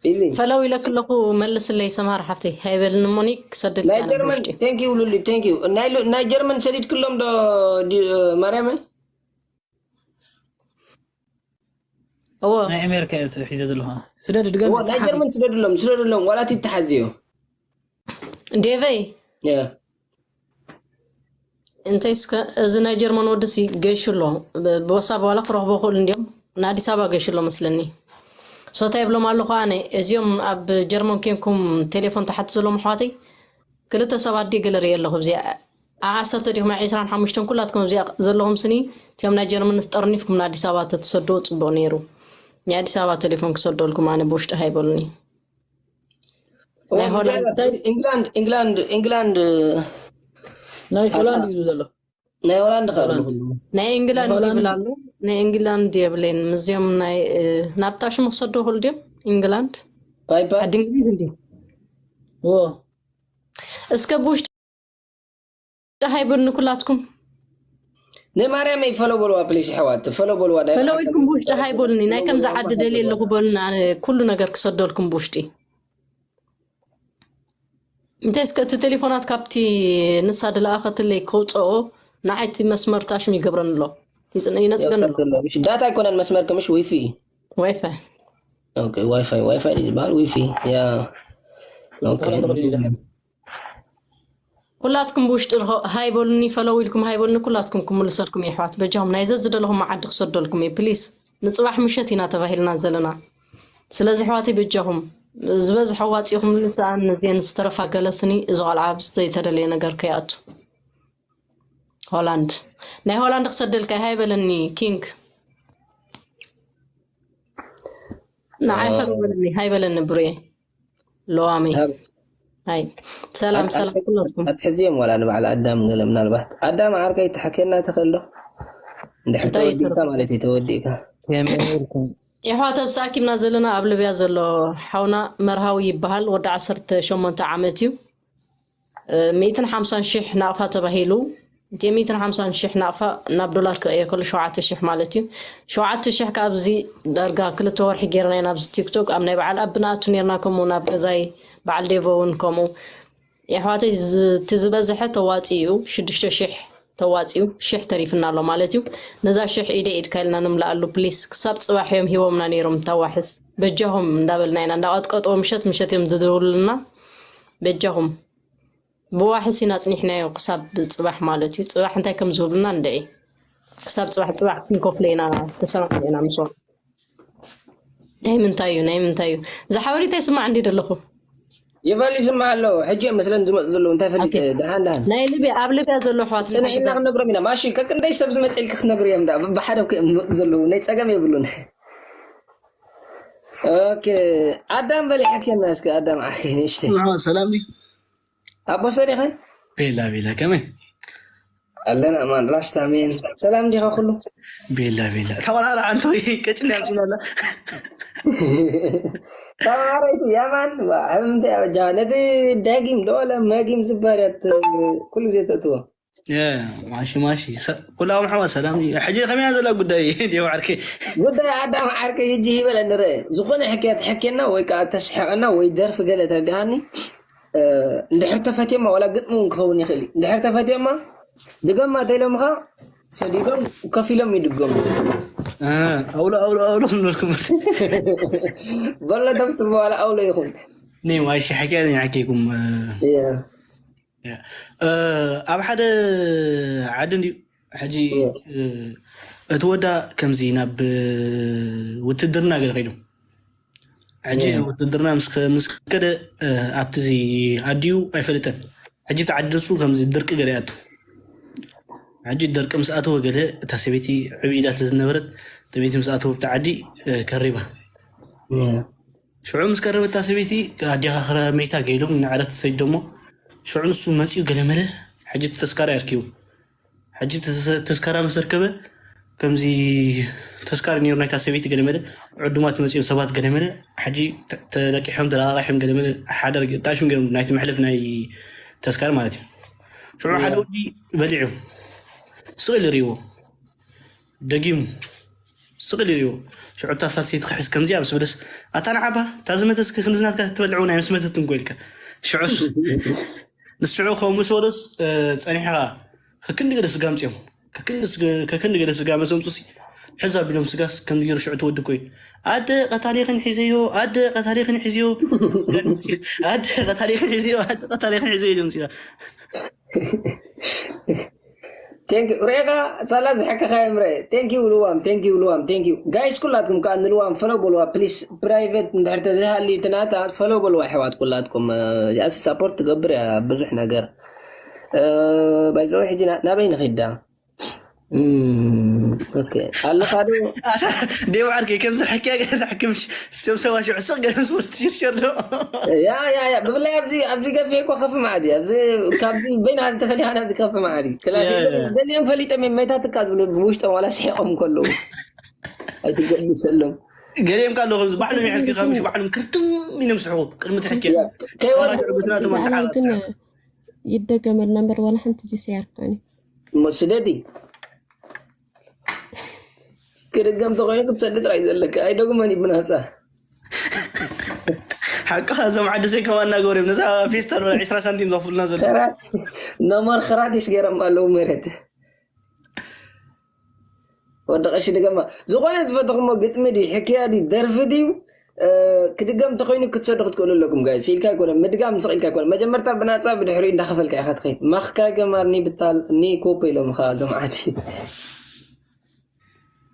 ፊሊ ፈለው ኢለክ ኣለኹ። መልስለይ ሰምሃር ሓፍተይ፣ ሃይበልን ሞኒክ ክሰደልካ ናይ ኣነ ጀርመን ብውሽጢ። Thank you ሉሊ፣ thank you። ናይ ሉ- ናይ ጀርመን ሰዲድክሎም ዶ ዲ- ማርያም? እዎ ናይ ኣሜሪካ እየ ሒዘ ዘለኹ። ስደድ፣ ድገም። እዎ፣ ናይ ጀርመን ስደድሎም፣ ስደድሎም፣ ዋላ እቲ ተሓዝዮ። ዴቨይ ያ። እንታይ እስከ፣ እዚ ናይ ጀርመን ወድሲ ገይሹ ኣሎ። ብ- ብወሳብ ዋላ ክረኽቦ ክእል እንዲዮም፣ ንኣዲስ ኣበባ ገይሹ ኣሎ መስለኒ። ሶታ ይብሎም ኣለኹ ኣነ። እዚኦም ኣብ ጀርመን ኬንኩም ቴሌፎን ተሓቲ ዘለዎም ኣሕዋተይ፣ ክልተ ሰባት ድየ ገለ ርእየ ኣለኹ። እዚኣ ዓ-፣ ዓሰርተ ዲኹም ዓ-፣ ዕስራን ሓሙሽተን ኩላትኩም እዚኣ ዘለኹም ስኒ፣ እቲኦም ናይ ጀርመን ጠርኒፍኩም ንኣዲስ ኣበባ ተትሰድዎ ጽቡቕ ነይሩ። ናይ ኣዲስ ኣበባ ቴሌፎን ክሰደልኩም ኣነ ብውሽጢ ሃይበሉኒ። ናይ ሆላንድ ኢንግላንድ፣ ኢንግላንድ፣ ኢንግላንድ ናይ ሆላንድ እዩ ዘሎ። ናይ ሆላንድ ኸ ሆላንድ። ኣለኹሉ። ናይ ኢንግላንድ ሆላንድ። ይብል ኣሎ። ናይ ኢንግላንድ የብለይን። እዚኦም ናይ እ፣ ናብታ ሽሙ ክሰዶ ክእሉ ድዮም? ኢንግላንድ ባይባ ዓዲ እንግሊዝ እንዲ ዎ እስከ ብውሽጢ ሃይበሉኒ ኩላትኩም። ንማርያም ፈሎ በልዋ ፕሊስ፣ ኣሕዋት ፈሎ በልዋ። ናይ ፈለዊትኩም ብውሽጢ ሃይበሉኒ። ናይ ከምዚ ዓዲ ደልየ ኣለኹ በሉኒ። ኣነ ኩሉ ነገር ክሰደልኩም ብውሽጢ። እንታይ እስከ እቲ ቴሌፎናት ካብቲ ንሳ ድለኣኸትለይ ከውፅኦ ንዓይ እቲ መስመር ታሽም ይገብረኒ ኣሎ። ይፅነ-፣ ይነፅገኒ ኣሎ። ምሽ ዳታ ኣይኮነን መስመር፣ ከምሽ ዊፊ። ዋይፋይ ኦኬ፣ ዋይፋይ፣ ዋይፋይ እዩ ዝበሃል፣ ዊፊ። ያ። ኦኬ። ኩላትኩም ብውሽጢ ርሆ-፣ ሃይ በሉኒ፣ ፈለው ኢልኩም ሃይ በሉኒ። ኩላትኩም ክምልሰልኩም እየ ኣሕዋት። በጃኹም ናይ ዘዝደለኹም መዓዲ ክሰደልኩም እየ ፕሊስ። ንፅባሕ ምሸት ኢና ተባሂልና ዘለና። ስለዚ ኣሕዋተይ በጃኹም ዝበዝሐ ዋፂኹም ንስኣን ነዚአን ዝተረፋ ገለስኒ እዚ ቆልዓ ብዝተይተደለየ ነገር ከይኣቱ። ሆላንድ ናይ ሆላንድ ክሰደልካ ሃይ በለኒ ኪንግ። ንዓይ ፈለው በለኒ ሃይ በለኒ ብሩየ። ለዋሚ ሃብ- ሃይ ሰላም ሰላም ኩላትኩም። ኣትሕዝዮም ዋላ ንባዕል ኣዳም ገለ ምናልባት ኣዳም ዓርከይ ትሓኬና ትኽእል ዶ? እንድሕር እንታይ እዩ ተወዲእካ ማለት እዩ፣ ተወዲእካ። የመርኩም የሕዋት ኣብ ሰኣኪብና ዘለና ኣብ ልብያ ዘሎ ሓውና መርሃዊ ይበሃል። ወዲ ዓሰርተ ሸሞንተ ዓመት እዩ። እ፣ ሚእትን ሓምሳን ሺሕ ናቕፋ ተባሂሉ። እቲ ሚእትን ሓምሳን ሺሕ ናቕፋ ናብ ዶላር ክቕየር ከሎ ሸውዓተ ሺሕ ማለት እዩ። ሸውዓተ ሺሕ ካብዚ ዳርጋ ክልተ ወርሒ ጌርና ኢና ኣብዚ ቲክቶክ። ኣብ ናይ በዓል ኣብ ንኣቱ ኔርና፣ ከምኡ ናብ ገዛይ በዓል ዴቮ እውን ከምኡ። የሕዋተይ ዝ-፣ እቲ ዝበዝሐ ተዋፂኡ ሽዱሽተ ሺሕ ተዋፂኡ ሽሕ ተሪፍና ኣሎ ማለት እዩ። ነዛ ሽሕ ኢደ ኢድካ ኢልና ንምልኣሉ ፕሊስ። ክሳብ ፅባሕ እዮም ሂቦምና ነይሮም ታዋሕስ። በጃኹም እንዳበልና ኢና እንዳቐጥቀጥዎ ምሸት ምሸት እዮም ዝድውሉልና። በጃኹም ብዋሕስ ኢና ፅኒሕናዮ ክሳብ ፅባሕ ማለት እዩ። ፅባሕ እንታይ ከም ዝብሉና እንድዒ። ክሳብ ፅባሕ ፅባሕ ክንከፍሎ ኢና ተሰማሚዕና ምስኦም። ናይ ምንታይ እዩ ናይ ምንታይ እዩ? እዛ ሓበሬታ ይስማዕ እንዲ ደለኹ። ይበል ይስማዕ ኣሎ። ሕጂ እዮም መስለን ዝመፁ ዘለዉ፣ እንታይ ፈሊጠ። ኦኬ። ደሓን ደሓን ናይ ልብያ ኣብ ልብያ ዘሎ ኣሕዋት ፅንዒልና ክንነግሮም ኢና። ማሺ ከክንደይ ሰብ ዝመፅልኪ ክትነግሪ እዮም ዳ ብሓደ ምእ ዘለዉ ናይ ፀገም የብሉን። ኦኬ፣ ኣዳም በሊ ሓኬና እስከ፣ ኣዳም ዓርከይ ንእሽተይ። ሰላም ድዩ? ኣቦ ሰሪኸ ቤላ ቤላ ከመይ ኣለና ማን ራስታ ሜን። ሰላም ዲኻ ኩሉ? ቤላ ቤላ ተቆራራ። ኣንተ ወይ ቀጭን ያምጽናላ ተማረይቲ ያማን። ሕምንተ ያበጃ ነቲ ዳጊም ደወለ መጊም ዝበረት ኩሉ ግዜ ተእትዎ። ማሺ ማሺ። ኩላም ሕዋ ሰላም ድዩ? ሕጂ ከመያ ዘላ ጉዳይ ዲዮ ዓርከይ? ጉዳይ ኣዳም ዓርከይ ሕጂ ይበለ ንረ ዝኾነ ሕክያ ትሕክየና ወይ ከዓ ተስሕቀና ወይ ደርፊ ገለ ተርድሃኒ። እንድሕር ተፈትየማ ዋላ ግጥሚ እውን ክኸውን ይኽእል እዩ። እንድሕር ተፈትየማ ድገማ ተይሎምኻ ሰዲዶም ከፊሎም ይድገሙ። ኣውሎ ኣውሎ ኣውሎ ንበልኩም። በሎ ተፍትሞ ዋላ ኣውሎ ይኹን። ኔ ዋይሺ ሓኪያ ኔ ሓኪኩም። ኣብ ሓደ ዓዲ እንድዩ ሕጂ እቲ ወዳ ከምዚ ናብ ውትድርና ገለ ከይዱ። ሕጂ ውትድርና ምስ ከ-፣ ምስ ከደ ኣብቲ ኣዲኡ ኣይፈልጠን። ሕጂ እቲ ዓዲ ንሱ ከምዚ ድርቂ ገለ ኣቱ። ሕጂ ድርቂ ምስ ኣተወ ገለ እታ ሰበይቲ ዕብይ ኢላ ስለ ዝነበረት፣ ሰበይቲ ምስ ኣተወ ኣብቲ ዓዲ ከሪባ። ሽዑ ምስ ቀረበታ ሰበይቲ ኣዴኻ ክረመይታ ገይዶም ንዕረት ሰይድ ደሞ ሽዑ ንሱ መፂኡ ገለመለ። ሕጂ ተስካራ ኣርኪቡ። ሕጂ ተስ- ተስካራ መሰርከበ። ከምዚ ተስካር ነይሩ ናይታ ሰበይቲ ገለመለ። ዕዱማት መፂኦም ሰባት ገለመለ። ሕጂ ተ- ተለቂሖም ተለቃቂሖም ገለመለ። ሓደር ጣሽም ገይሮም ናይቲ መሕለፍ ናይ ተስካር ማለት እዩ። ሽዑ ሓደ ወዲ በሊዑ ስቕ ኢሉ ይሪእዎ። ደጊሙ ስቕ ኢሉ ይሪእዎ። ሽዑ እታ ሳልሰይቲ ክሕዝ ከምዚኣ ምስ በለስ፣ ኣታ ንዓባ እታ ዝመተትኪ ክንዲ ናትካ ክትበልዕ እውን ኣይምስመተትን እኮ ኢልካ። ሽዑስ ንስዑ ከምኡ ምስ በሎስ እ፣ ጸኒሕኻ ከክንዲ ገለ ስጋ ኣምጺኦም ከክንዲ ስጋ- ከክንዲ ገለ ስጋ መሰምጹሲ ሕዝ ኣቢሎም ስጋስ ከምዚ ገይሩ ሽዑ ትወዲ እኮ እዩ። ኣደ ቀታሊኽን ሒዘዮ ኣደ ቀታሊኽን ሒዘዮ ስጋ ኣደ ቀታሊኽን ሒዘዮ ኣደ ቀታሊኽን ሒዘዮ ኢሎም ስጋ ቴንክ ዩ ሬኻ ሳላ ዝሐከኻ ምረ ቴንክ ዩ ልዋም ቴንክ ዩ ልዋም ቴንክ ዩ ጋይስ ኩላትኩም ከዓ ንልዋም ፈሎ በልዋ ፕሊስ። ፕራይቬት እንድሕር ተዘይሃልዩ ትናታ ፈሎ በልዋ ኣሕዋት ኩላትኩም። ያስ ሳፖርት ትገብር እያ ብዙሕ ነገር። ባይዘው ሕጂ ናበይ ንኺዳ? ኣለኻ ዶ? ደው ዓርከይ ከምዚ ሕክያ ገለ ተሕክምሽ ሰብ ሰባ ሽዑ ስቕ ገለ ምስ በሉ ትሽርሸር ዶ? ያ ያ ያ ብፍላይ ኣብዚ ኣብዚ ገፊሕ እኮ ከፍ ማዕዲ ኣብዚ ካብዚ በይና ተፈሊኻ ናብዚ ከፍ ማዕዲ ክላሽ ገሊኦም ፈሊጦም እዮም መይታትካ ዝብሉ ብውሽጦም ዋላ ስሒቆም ከለዉ ኣይትገድሰሎም። ገሊኦም ካሎ ከምዚ ባዕሎም ይሕክኻ ምሽ ባዕሎም ክርትም ኢሎም ስሕቑ ቅድሚ ትሕክያ ከይወድ ብትናቶም ኣሰሓቕ ግን ይደገመል ነምበር ዋላ ሓንቲ እዚ ሰያርካኒ እሞ ስደዲ ክድገም ተኮይኑ ክትሰዲ ጥራይ ዘለካ ኣይደግመን እዩ ብናፃ ሓቅኻ እዞም ዓዲ ሰይ ከማና ገበርዮም ነዛ ፌስታል ወላ ዒስራ ሳንቲም ዘኽፍሉና ዘሎ ከራት ነሞር ከራት ይስገረም ኣለዉ መሬት ወዲ ቀሺ ድገማ ዝኾነ ዝፈተኹሞ ግጥሚ ድዩ ሕክያ ድዩ ደርፊ ድዩ ክድገም እንተኮይኑ ክትሰዱ ክትክእሉ ኣለኩም ጋይ ስኢልካ ኣይኮነ ምድጋም ስቕ ኢልካ ኣይኮነ መጀመርታ ብናፃ ብድሕሪኡ እንዳኸፈልካ ኢኻ ትኸይድ ማኽካ ገማር ኒ ብታል ኒ ኮፖ ኢሎም ኻ እዞም ዓዲ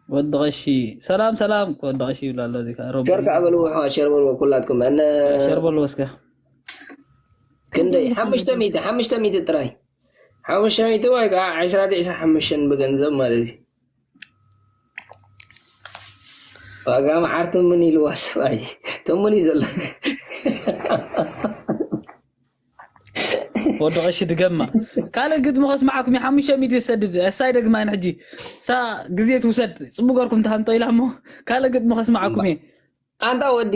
ወዲ ቀሺ ሰላም ሰላም ወዲ ቀሺ ይብላ ኣሎ እዚ ከዓ ሮቦ ሸር ከዓ በልዎ ኣሕዋ ሸር በልዎ ኩላትኩም ኣነ ሸር በልዎ እስከ ክንደይ ሓሙሽተ ሚእቲ ሓሙሽተ ሚእቲ ጥራይ ሓሙሽተ ሚእቲ ወይ ከዓ ዕስራ ድዕስራ ሓሙሽተን ብገንዘብ ማለት እዩ ዋጋ መዓር ትምን ኢልዋ ሰብኣይ ትምን እዩ ዘሎ ወዲ ቀሺ ድገማ ካልእ ግጥሚ ከስማዓኩም እዩ ሓሙሽተ ሚእቲ ዝሰድድ እሳይ ደግማን ሕጂ ሳ ግዜ ትውሰድ ፅቡቅ ገርኩም ተሃንጦ ኢላ እሞ ካልእ ግጥሚ ከስማዓኩም እየ ኣንታ ወዲ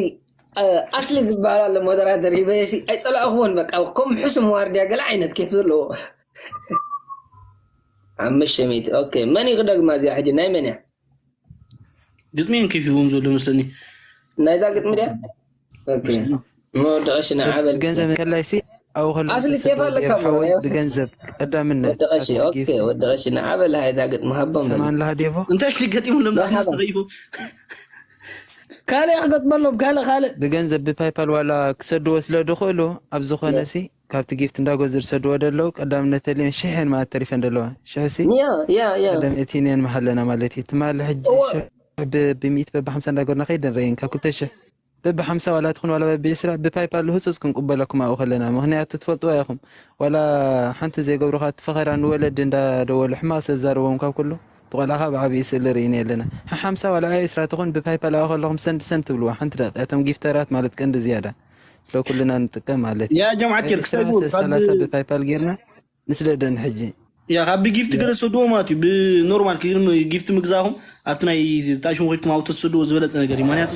ኣስሊ ዝበሃል ኣሎ ሞደራተር ሂበየሲ ኣይፀላእኽዎን በቃ ከም ሕሱም ዋርድያ ገለ ዓይነት ኬፍ ዘለዎ ሓሙሽተ ሚእቲ ኦኬ መን እዩ ክደግማ እዚኣ ሕጂ ናይ መን እያ ግጥሚን ኬፍ ይዎም ዘሎ መስለኒ ናይዛ ግጥሚ ድያ ኦኬ መወደቀሽና ዓበል ገንዘብ ከላይሲ ኣብኡ ከሎ ኣስሊ ኬፍ ኣለካ ሓወይ ብገንዘብ ቀዳምነት ወደቀሽ ኦኬ ወደቀሽና ዓበል ሃይዛ ግጥሚ ሃቦም ሰማን ላሃዴቮ እንታይ ክገጢሙ ሎም ዳሕና ተገይፎ ካልእ ክገጥመሎም ካልእ ካልእ ብገንዘብ ብፓይፓል ዋላ ክሰድዎ ስለ ድኽእሉ ኣብ ዝኾነ ሲ ካብቲ ጊፍት እንዳገዙ ዝሰድዎ ደለዉ ቀዳምነት ተልዮን ሽሕን ማለት ተሪፈን ደለዋ ሽሕ ሲ ያ ያ ያ ቀደም እቲ ኔን መሃለና ማለት እዩ ትማሊ ሕጂ ሽሕ ብሚእት በብሓምሳ እንዳገርና ከይደን ረእየን ካብ ክልተ ሽሕ በብሓምሳ ዋላ ትኹን ዋላ በብዒስራ ብፓይፓል ህፁፅ ክንቅበለኩም ኣብኡ ከለና ምክንያቱ ትፈልጥዋ ኢኹም ዋላ ሓንቲ ዘይገብሩካ ትፈኸራ ንወለዲ እንዳደወሉ ሕማቕ ዘዛርቦም ካብ ኩሉ ብቆልዓኻ ብዓብዩ ስእሊ ርኢና ኣለና ሓሓምሳ ዋላ ዒስራ ትኹን ብፓይፓል ኣብኡ ከለኹም ሰንድ ሰንድ ትብልዋ ሓንቲ ደቂ እቶም ጊፍተራት ማለት ቀንዲ ዝያዳ ስለ ኩልና ንጥቀም ማለት እዩ ያ ጀምዓት ጌር ክሰቡ ሰላሳ ብፓይፓል ጌርና ንስደደን ሕጂ ያ ካብ ብጊፍት ገለ ትሰድዎ ማለት እዩ ብኖርማል ክግርም ጊፍት ምግዛኹም ኣብቲ ናይ ጣሽሙ ኮይድኩም ኣብኡ ተትሰድዎ ዝበለፀ ነገር እዩ ምክንያቱ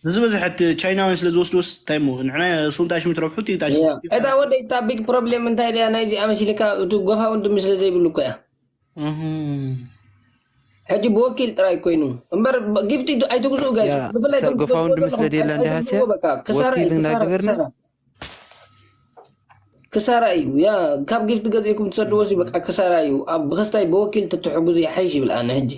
ዝበዝሐት ቻይናውያን ስለ ዝወስድዎስ እንታይ ሞ ንዕና ሱም ጣሽሙ ትረብሑ እቲ ጣሽሙ እታ ወደ እታ ቢግ ፕሮብሌም እንታይ ድያ ናይዚ ኣመሲልካ እቲ ጎፋውንድሚ ስለ ዘይብሉ እኮ እያ ሕጂ ብወኪል ጥራይ ኮይኑ እምበር ጊፍቲ ኣይትግዝኡ ጋይስ ብፍላይ ጎፋውንድሚ ስለ ደየላ እንዲ ሃስያ ወኪል እናግበርና ክሳራ እዩ ያ ካብ ጊፍቲ ገዚእኩም ትሰድዎ ሲ በቃ ክሳራ እዩ ኣብ ብክስታይ ብወኪል ትትሕግዙ ይሓይሽ ይብል ኣነ ሕጂ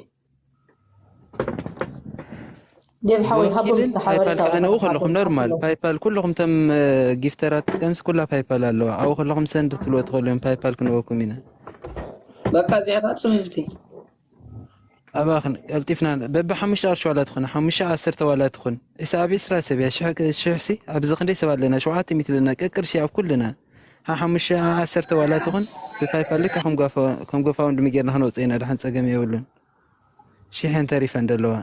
ዴቭ ሓወይ ሃቦም ወኪልን ፓይፓል ዝተሓበረታ ከዓነው ከለኹም ኖርማል ፓይፓል ኩልኹም ተም ጊፍተራት ከምስ ኩላ ፓይፓል ኣለዋ ኣብኡ ከለኹም ሰንድ ትብልዎ ትኽእሉ እዮም ፓይፓል ክንወኩም ኢና በቃ እዚኣ ከዓ ፅፍፍቲ ኣባኽን ቀልጢፍና በቢ ሓሙሽተ ቅርሺ ዋላ ትኹን ሓሙሽተ ዓሰርተ ዋላ ትኹን ዒሳ ኣብ ዒስራ ሰብ እያ ሽሕ ሲ ኣብዚ ክንደይ ሰብ ኣለና ሸውዓተ ሚእቲ ኣለና ቀቅርሺ ኣብ ኩልና ሓሙሽተ ዓሰርተ ዋላ ትኹን ብፓይፓል ልካ ከም ጎፋውንድሚ ጌርና ክነውፅእ ኢና ድሓን ፀገም የብሉን ሽሕን ተሪፈን ደለዋ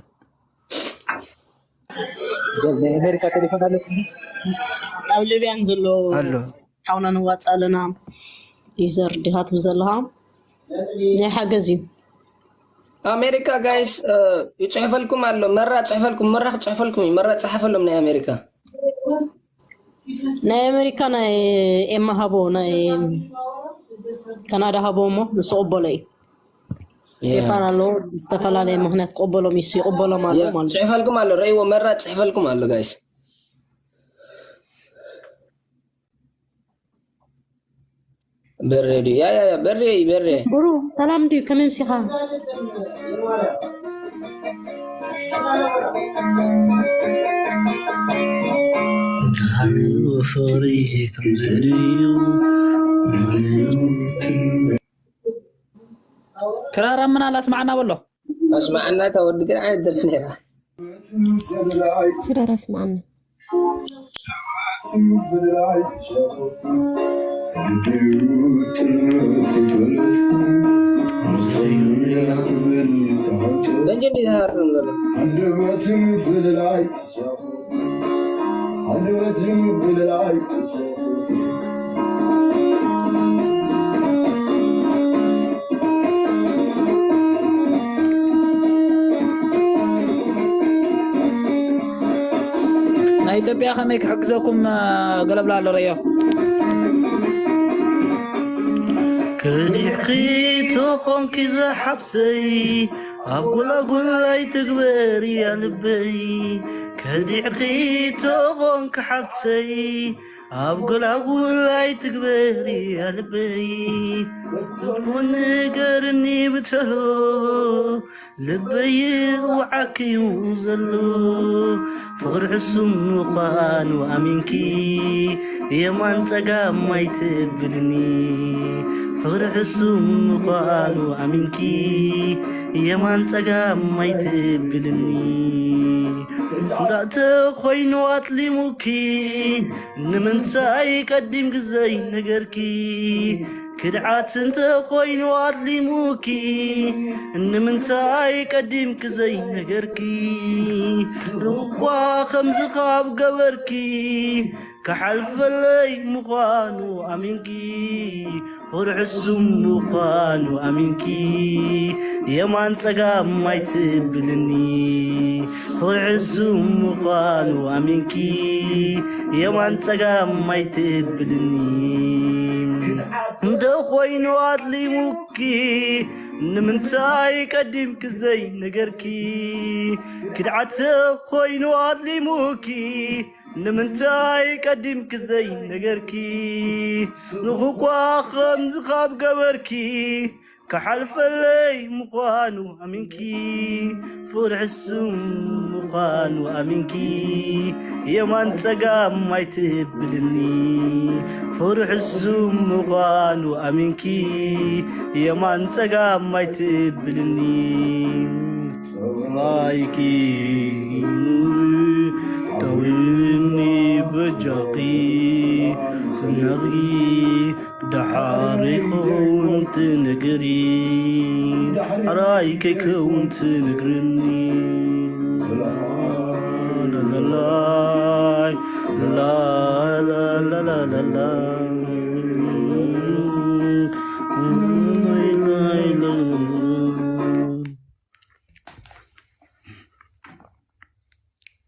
ናይ ኣሜሪካ ቴሌፎን ኣለኩም? ኣብ ሊብያን ዘሎ ኣሎ። ሓውና ንዋፃእ ኣለና። ዩዘር ዲኻ ትብል ዘለኻ ናይ ሓገዝ እዩ። ኣሜሪካ ጋይስ ይፅሕፈልኩም ኣሎ። መራ ፅሕፈልኩም፣ መራ ክፅሕፈልኩም እዩ። መራ ፀሓፈሎም ናይ ኣሜሪካ። ናይ ኣሜሪካ ናይ ኤማ ሃቦ፣ ናይ ካናዳ ሃቦ እሞ ንሱ ቅበሎ እዩ። ፔፓል ኣለዎ፣ ዝተፈላለየ ምኽንያት ክቕበሎም እዩ፣ ይቕበሎም ኣሎ ማለት እዩ። ፅሕፈልኩም ኣሎ፣ ረእይዎ። መራ ፅሕፈልኩም ኣሎ ጋይስ። በሬ ድዩ? ያ ያ ያ በሬ እዩ፣ በሬ። ብሩ ሰላም ድዩ? ከመይ ምሲኻ? እንተሃልዩ ፍቕሪ ከምዚ ድዩ? ክራራ ምን ኣላ ስማዕና በሎ። ኣስማዕና እታ ወዲ ግን ዓይነት ደርፊ ነይራ። ክራራ ስማዕና። በንጀ እንዴት ሃር ነው ዘሎ? ናይ ኢትዮጵያ ከመይ ክሕግዘኩም? ገለብላ ኣሎ ረዮ። ከዲሕኺ ተኾንኪ ዝሓፍሰይ ኣብ ጎላጉል ኣይትግበሪ ኣልበይ። ከዲሕኺ ተኾንኪ ሓፍሰይ ኣብ ጎላጉል ኣይትግበሪ ኣልበይ። ትኩን ንገርኒ ብተሎ ልበይ ዝወዓኪ እዩ ዘሎ። ፍቕሪ ሕሱም ምዃኑ ኣሚንኪ የማን ጸጋም ኣይትብልኒ። ፍቕሪ ሕሱም ምዃኑ ኣሚንኪ የማን ጸጋም ኣይትብልኒ። እንዳእተ ኮይኑ ኣጥሊሙኪ ንምንታይ ቀዲም ግዘይ ነገርኪ? ክድዓት እንተ ኮይኑ ኣጥሊሙኪ ንምንታይ ቀዲምኪ ዘይነገርኪ? ርቑቋ ከምዚ ካብ ገበርኪ ክሓልፈለይ ምዃኑ ኣሚንኪ፣ ፍቕሪ ሕሱም ምዃኑ ኣሚንኪ የማን ጸጋም ኣይትብልኒ። ፍቕሪ ሕሱም ምዃኑ ኣሚንኪ የማን ጸጋም ኣይትብልኒ። እንተ ኾይኑ ኣጥሊሙኪ ንምንታይ ቀዲምኪ ዘይነገርኪ? ክድዓት እንተ ኾይኑ ኣጥሊሙኪ ንምንታይ ቀዲምኪ ዘይነገርኪ? ንኹኳ ከምዚ ካብ ገበርኪ ክሓልፈለይ ምዃኑ ኣሚንኪ፣ ፍቕሪ ሕሱም ምዃኑ ኣሚንኪ የማን ጸጋም ኣይትብልኒ። ፍቕሪ ሕሱም ምዃኑ ኣሚንኪ የማን ጸጋም ኣይትብልኒ። ራይኪ ጠውኒ በጃኺ ፍነቒ ደሓር ይኸውን ትነግሪ፣ ሕራይ ከይከውን ትነግርኒ። ላላላይ፣ ላላላላላ።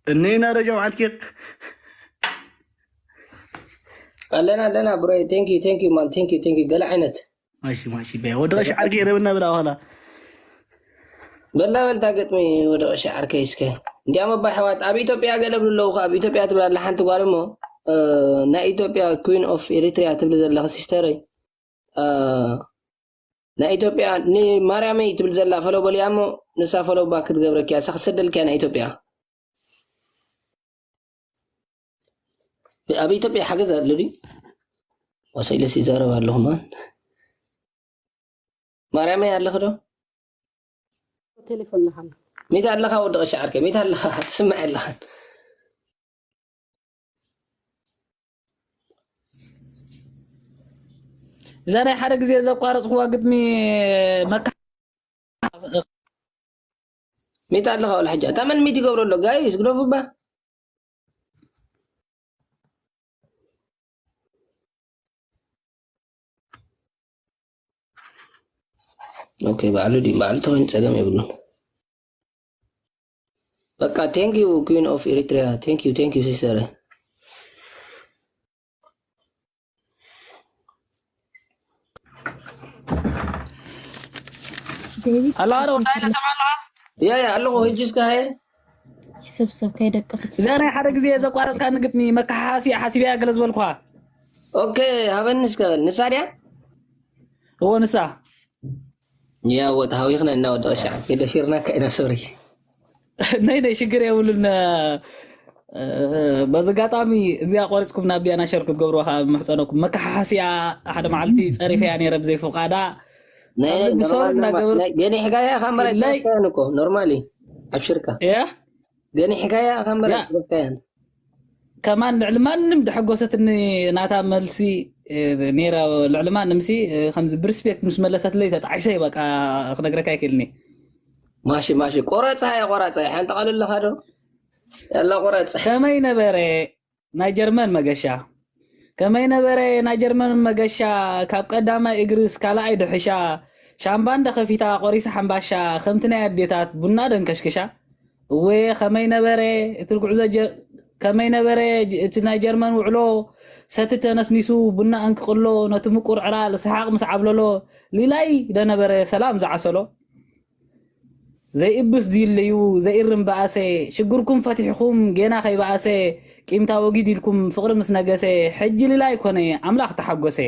እኔና ደጃ ማዓት ኬክ ኣለና ኣለና ብሮ። Thank you, thank you, man. Thank you, thank you. ገለ ዓይነት ማሺ ማሺ በያ ወደ ቀሽ ዓርጌ ረብና ብላ ኋላ በላ በልታ ግጥሚ ወደ ቀሽ ዓርከይ እስከ። እንዲያም ኣባ ኣሕዋት ኣብ ኢትዮጵያ ገለ ብሉ ኣለዉ። ኣብ ኢትዮጵያ ትብል ኣላ ሓንቲ ጓል እሞ፣ እ፣ ናይ ኢትዮጵያ Queen of Eritrea ትብል ዘለኻ ሲስተረይ፣ እ፣ ናይ ኢትዮጵያ ንማርያመይ ትብል ዘላ ፈሎ በልያ እሞ ንሳ ፈሎ ባክ ክትገብረኪ እያ። ንሳ ክትሰደልኪ እያ ናይ ኢትዮጵያ። ኣብ ኢትዮጵያ ሓገዝ ኣሎ ድዩ? ወሰ ኢለስ ይዛረብ ኣለኹ ማን። ማርያመይ ኣለኺ ዶ? ቴሌፎን ንሃም ሜት ኣለኻ ወዲ ቀሺ ዓርከይ? ሜት ኣለኻ? ትስምዐ ኣለኻን? እዛ ናይ ሓደ ግዜ ዘቋረጽኩዋ ግጥሚ መካ ሜት ኣለኻ ወላ ሕጂ? እታ መን ሚት ይገብሮ ኣሎ? ጋይስ ግደፉ እባ። ኦኬ፣ ባዕሉ ድዩ? ባዕሉ ተኾይኑ ጸገም የብሉን። በቃ፣ thank you, Queen of Eritrea. Thank you, thank you, sister. ዴቪድ ኣሎ ኣሎ እንታይ ለሰማላ ያ፣ ያ፣ ኣለኹ። ህጂ እስከ ሃየ። ይስብስብ ከይደቅስ እዚኣ ናይ ሓደ ግዜ ዘቋረጥካ ንግጥሚ መካሓሲ ሓሲብያ ገለ ዝበልኳ። ኦኬ፣ ሃበኒ እስከ በል። ንሳ ድያ? እዎ ንሳ። ያ፣ ወጥ ሃዊኽና እና ወደ ሻዕ። ከደ ፊርና ከይና፣ ሶሪ። ነይ ነይ ሽግር የብሉን። እ፣ በዚ ኣጋጣሚ እዚኣ ቆሪፅኩም ናብ ቢያና ሸር ክትገብርዋ ከዓ ምሕፀነኩም። መካሓሲያ ሓደ መዓልቲ ፀሪፈያ ነይረ ብዘይ ፍቓዳ። ናይ ኣብ ልቢ ሶሪ ኖርማል፣ ኖርማል። እናገበርኩ ናይ ገኒ ሕጋያ ካብ መራይ ክለይ ጽሑፍካያን እኮ ኖርማሊ ኣብ ሽርካ። እያ ገኒ ሕጋያ ካብ መራይ ያ ጽሑፍካያን። ከማን ልዕሊ ማንም ደሐጎሰትኒ ናታ መልሲ፣ እ፣ ነይራ። ልዕሊ ማንም ሲ፣ እ፣ ከምዚ ብሪስፔክት ምስ መለሰትለይ ተጣዒሰ በቃ ክነግረካ ኣይክእልኒ። ማሺ፣ ማሺ። ቆራጻ፣ ሃየ፣ ቆራጻ። ሓንቲ ቃል ኣለኻ ዶ? ያላ፣ ቆራጻ። ከመይ ነበረ ናይ ጀርመን መገሻ? ከመይ ነበረ ናይ ጀርመን መገሻ? ካብ ቀዳማይ እግርስ ካልኣይ ድሕሻ? ሻምባ እንደ ከፊታ ቆሪሳ ሓምባሻ፣ ከምቲ ናይ ኣዴታት ቡና ደንከሽክሻ። እወ ከመይ ነበረ እቲ ጉዕዞ ጀ-፣ ከመይ ነበረ ጅ-፣ እቲ ናይ ጀርመን ውዕሎ? ሰቲ ተነስኒሱ ቡና እንክቕሎ፣ ነቲ ምቁር ዕላል ሰሓቕ ምስ ዓብለሎ፣ ሊላይ ደነበረ ሰላም ዝዓሰሎ። ዘይእብስ ድይለዩ ዘይእርም በኣሰ፣ ሽግርኩም ፈቲሕኹም ጌና ከይበኣሰ፣ ቂምታ ወጊድ ኢልኩም ፍቕሪ ምስ ነገሰ፣ ሕጂ ሊላይ ኮነ ኣምላኽ ተሓጎሰ።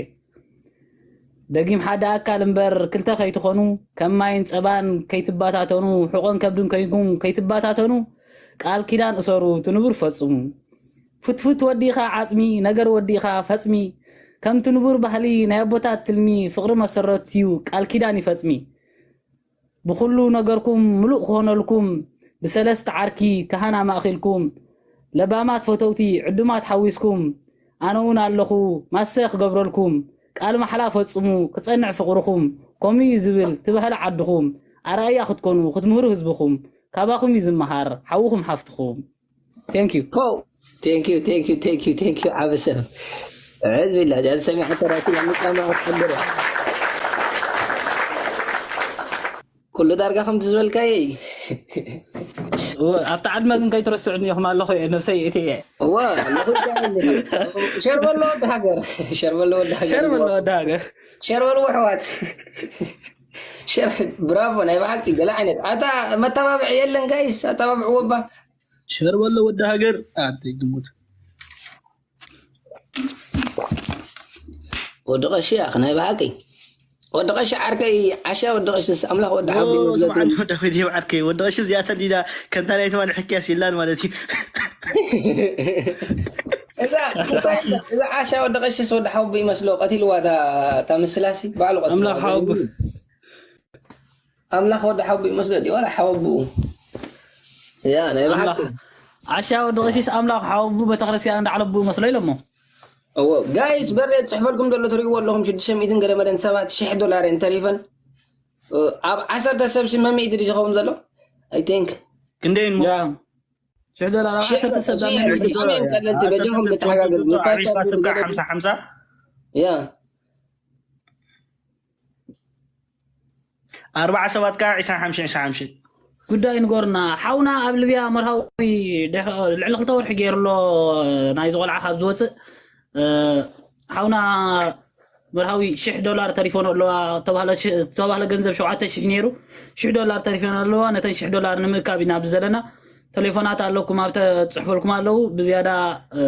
ደጊም ሓደ ኣካል እምበር ክልተ ከይትኾኑ፣ ከም ማይን ጸባን ከይትባታተኑ፣ ሕቖን ከብድን ኮይንኩም ከይትባታተኑ፣ ቃል ኪዳን እሰሩ፣ ትንቡር ፈጽሙ። ፍትፍት ወዲኻ ዓጽሚ፣ ነገር ወዲኻ ፈጽሚ። ከምቲ ንቡር ባህሊ ናይ ኣቦታት ትልሚ፣ ፍቕሪ መሰረትዩ ቃል ኪዳን ይፈጽሚ። ብኹሉ ነገርኩም ምሉእ ክኾነልኩም፣ ብሰለስተ ዓርኪ ካህን ኣማእኺልኩም፣ ለባማት ፈተውቲ ዕዱማት ሓዊስኩም፣ ኣነ እውን ኣለኹ ማሰ ክገብረልኩም፣ ቃል ማሕላ ፈጽሙ ክጸንዕ ፍቕርኹም፣ ከምኡ እዩ ዝብል ትበህለ ዓድኹም፣ ኣርኣያ ክትኮኑ ክትምህሩ ህዝብኹም፣ ካባኹም እዩ ዝመሃር ሓውኹም ሓፍትኹም። Thank you። ፎው። Thank you, thank you, thank you, thank you። ዓቢ ሰብ። ሕዝቢ ኢላ፣ እዛ ዝሰሚዐ ተራፊ ኣብ ምጻማ ክትሕብር እያ። ኩሉ ዳርጋ ከምቲ ዝበልካዮ እዩ። እወ፣ ኣብቲ ዓድመ ግን ከይትረስዑኒ ኢኹም ኣለኹ እየ፣ ነብሰይ እየ እየ። እወ፣ ኣለኹ ኢልካ ኣለኻ። ሸር በሎ ወዲ ሃገር። ሸር በሎ ወዲ ሃገር። ሸር በሎ ወዲ ሃገር። ሸር በሎ ኣሕዋት። ሸር፣ ብራቮ፣ ናይ ብሓቂ ገለ ዓይነት። ኣታ መተባብዒ የለን ጋይስ፣ ኣተባብዕዎ እባ። ሸር በሎ ወዲ ሃገር። ኣንተ ግሙት። ወዲ ቀሺ ኣኽ ናይ ብሓቂ። ወዲ ቀሺ ዓርከይ፣ ዓሻ ወዲ ቀሽስ ኣምላኽ ወዲ ሓውዲ ኦ፣ ይመስለኩም። ስምዓኒ ወዲ ዳዊት ዓርከይ። ወዲ ቀሺ እዚኣተን ዲዳ ከምታ ናይ ትማሊ ሕክያስ የላን ማለት እዩ። እዛ፣ እዛ፣ እዛ ዓሻ ወዲ ቀሽስ ወዲ ሓውቢ ይመስሎ፣ ቀቲልዋ እታ፣ እታ ምስላሲ፣ ባዕሉ ቀቲልዋ። ኣምላኽ ሓውቢ። ኣምላኽ ወዲ ሓውቢ ይመስሎ፣ ድዩ ዋላ ሓወብኡ? ያ፣ ናይ ብሓቂ። ኣምላኽ። ዓሻ ወዲ ቀሺስ ኣምላኽ ሓወብኡ ቤተክርስትያን እንዳዕለብኡ መስሎ ኢሎሞ። እዎ፣ ጋይስ፣ በሬ ጽሕፈልኩም ዘሎ ትርእይዎ ኣለኹም፣ ሽዱሽተ ሚእትን ገለ መለን ሰባት ሽሕ ዶላር እየን ተሪፈን። እ፣ ኣብ ዓሰርተ ሰብ ሲ መን ሚእቲ ድዩ ዝኸውን ዘሎ? I think። ክንደይ እሞ? ያ። ሽሕ ዶላር ኣብ ሽሕ ዓሰርተ ሰብ ሺሕ ዳመ ሺሕ ሚእቲ። ኣሜን ቀለልቲ፣ በጃኹም ንተሓጋገዝ። ኣብ ዒስራ ሰብ ከዓ ሓምሳ ሓምሳ። ያ። ኣርባዓ ሰባት ከዓ ዒስራን ሓምሳን፣ ዒስራን ሓምሳን። ጉዳይ ንገሩና። ሓውና ኣብ ሊብያ መርሃዊ ደሕ-፣ ልዕሊ ክልተ ወርሒ ገይሩ ኣሎ ናይዚ ቆልዓ ካብ ዝወፅእ። እ፣ ሓውና መርሃዊ ሽሕ ዶላር ተሪፎን ኣለዋ። ተባህለ ሽ-፣ ተባህለ ገንዘብ ሸውዓተ ሽሕ ነይሩ። ሽሕ ዶላር ተሪፎን ኣለዋ። ነተን ሽሕ ዶላር ንምእካብ ኢና ኣብዚ ዘለና። ቴሌፎናት ኣለኩም፣ ኣብ ተጽሕፈልኩም ኣለዉ። ብዝያዳ፣ እ፣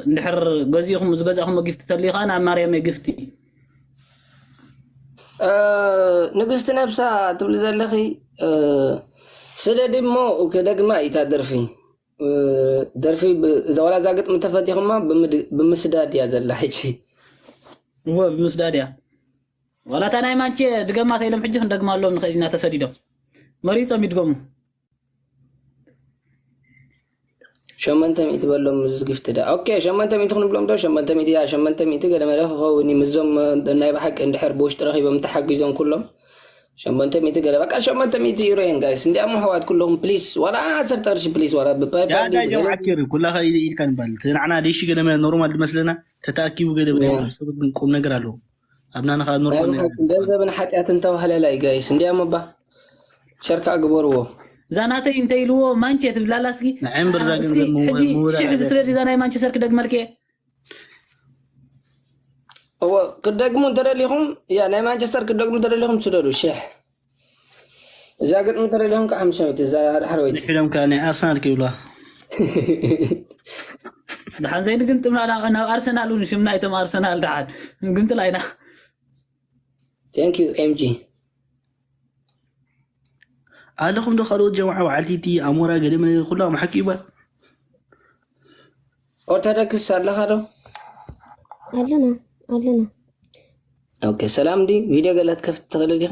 እንድሕር ገዚእኹም፣ ዝገዛእኹም ጊፍቲ ተልዩ ኸኣ ናብ ማርያም ጊፍቲ። እ፣ ንግስቲ ነብሳ ትብሊ ዘለኺ፣ እ፣ ስደዲ እሞ ክደግማ እዩ እታ ደርፊ። እ፣ ደርፊ ብ-፣ እዛ ዋላ እዛ ግጥሚ ተፈቲኹማ ብምድ-፣ ብምስዳድ እያ ዘላ ሕጂ። እወ፣ ብምስዳድ እያ። ዋላ እታ ናይ ማንቼ ድገማ ተኢሎም ሕጂ ክንደግማ ኣሎም ንኽእል ኢና ተሰዲዶም። መሪጾም ይድገሙ። ሸመንተ ሚእቲ በሎም፣ እዚ ጊፍቲ ዳ። ኦኬ፣ ሸመንተ ሚእቲ ክንብሎም ዶ? ሸመንተ ሚእቲ፣ ያ፣ ሸመንተ ሚእቲ ገለ መለ ክኸውን እዩ። ምስዞም፣ እ፣ ናይ ብሓቂ እንድሕር ብውሽጢ ረኺቦም ተሓጊዞም ኩሎም። ሸመንተ ሚእቲ ገለ፣ በቃ ሸመንተ ሚእቲ ዩሮ እየን፣ ጋይስ። እንዲኣሞ ኣሕዋት ኩለኹም፣ ፕሊስ፣ ዋላ ዓሰርተ ቅርሺ፣ ፕሊስ፣ ዋላ ብፓይፓል ዳዳ ድዩ ጀምዓ ብገለ ኪር፣ ኩላ ኸ ኢድ-፣ ኢድካ ንባል። እቲ ንዓና ዴሺ ገለ መለ ኖርማል ድመስለና፣ ተተኣኪቡ ገለ መለ ያ። ብዙሕ ሰባት ግን ቁም ነገር ኣለዎ። ኣብና ንኻ ኖርማል ናይ ብሓቂ ገንዘብን ሓጢኣትን ተባህለላይ ጋይስ። እንዲያም እባ ሸርካ ግበርዎ። እዛ ናተይ እንተ ኢልዎ ማንቼ ትብላላ እስኪ። ንዕምብር እዛ እስኪ ገንዘብ ምው-፣ ሕጂ ምውዳድ ሽሕ ኣይደለም። ዝስደድ እዛ ናይ ማንቸስተር ክደግመልክ እየ። እዎ፣ ክደግሙ እንተደሊኹም፣ ያ፣ ናይ ማንቸስተር ክደግሙ እንተደሊኹም ስደዱ፣ ሽሕ። እዛ ግጥሚ እንተደሊኹም ከዓ ሓሙሻዊት፣ እዛ ድሓር ወይቲ። ድሒዶም ከዓ ናይ ኣርሰናል ክብላ። ደሓን ዘይንግንጥም ናላ ናብ ኣርሰናል እውን ሽም ናይቶም ኣርሰናል ደሓን ንግንጥል ኣይና። Thank you, M G። ኣለኹም ዶ ካልኦት ጀማዓ በዓልቲ እቲ ኣሞራ ገደመ ኩሉ ኣምሓኪ ይባል። ኦርቶዶክስ ኣለኻ ዶ? ኣለና፣ ኣለና። ኦኬ፣ ሰላም ዲ ቪድዮ ገለ ክትከፍት ትኽእል ዲኻ?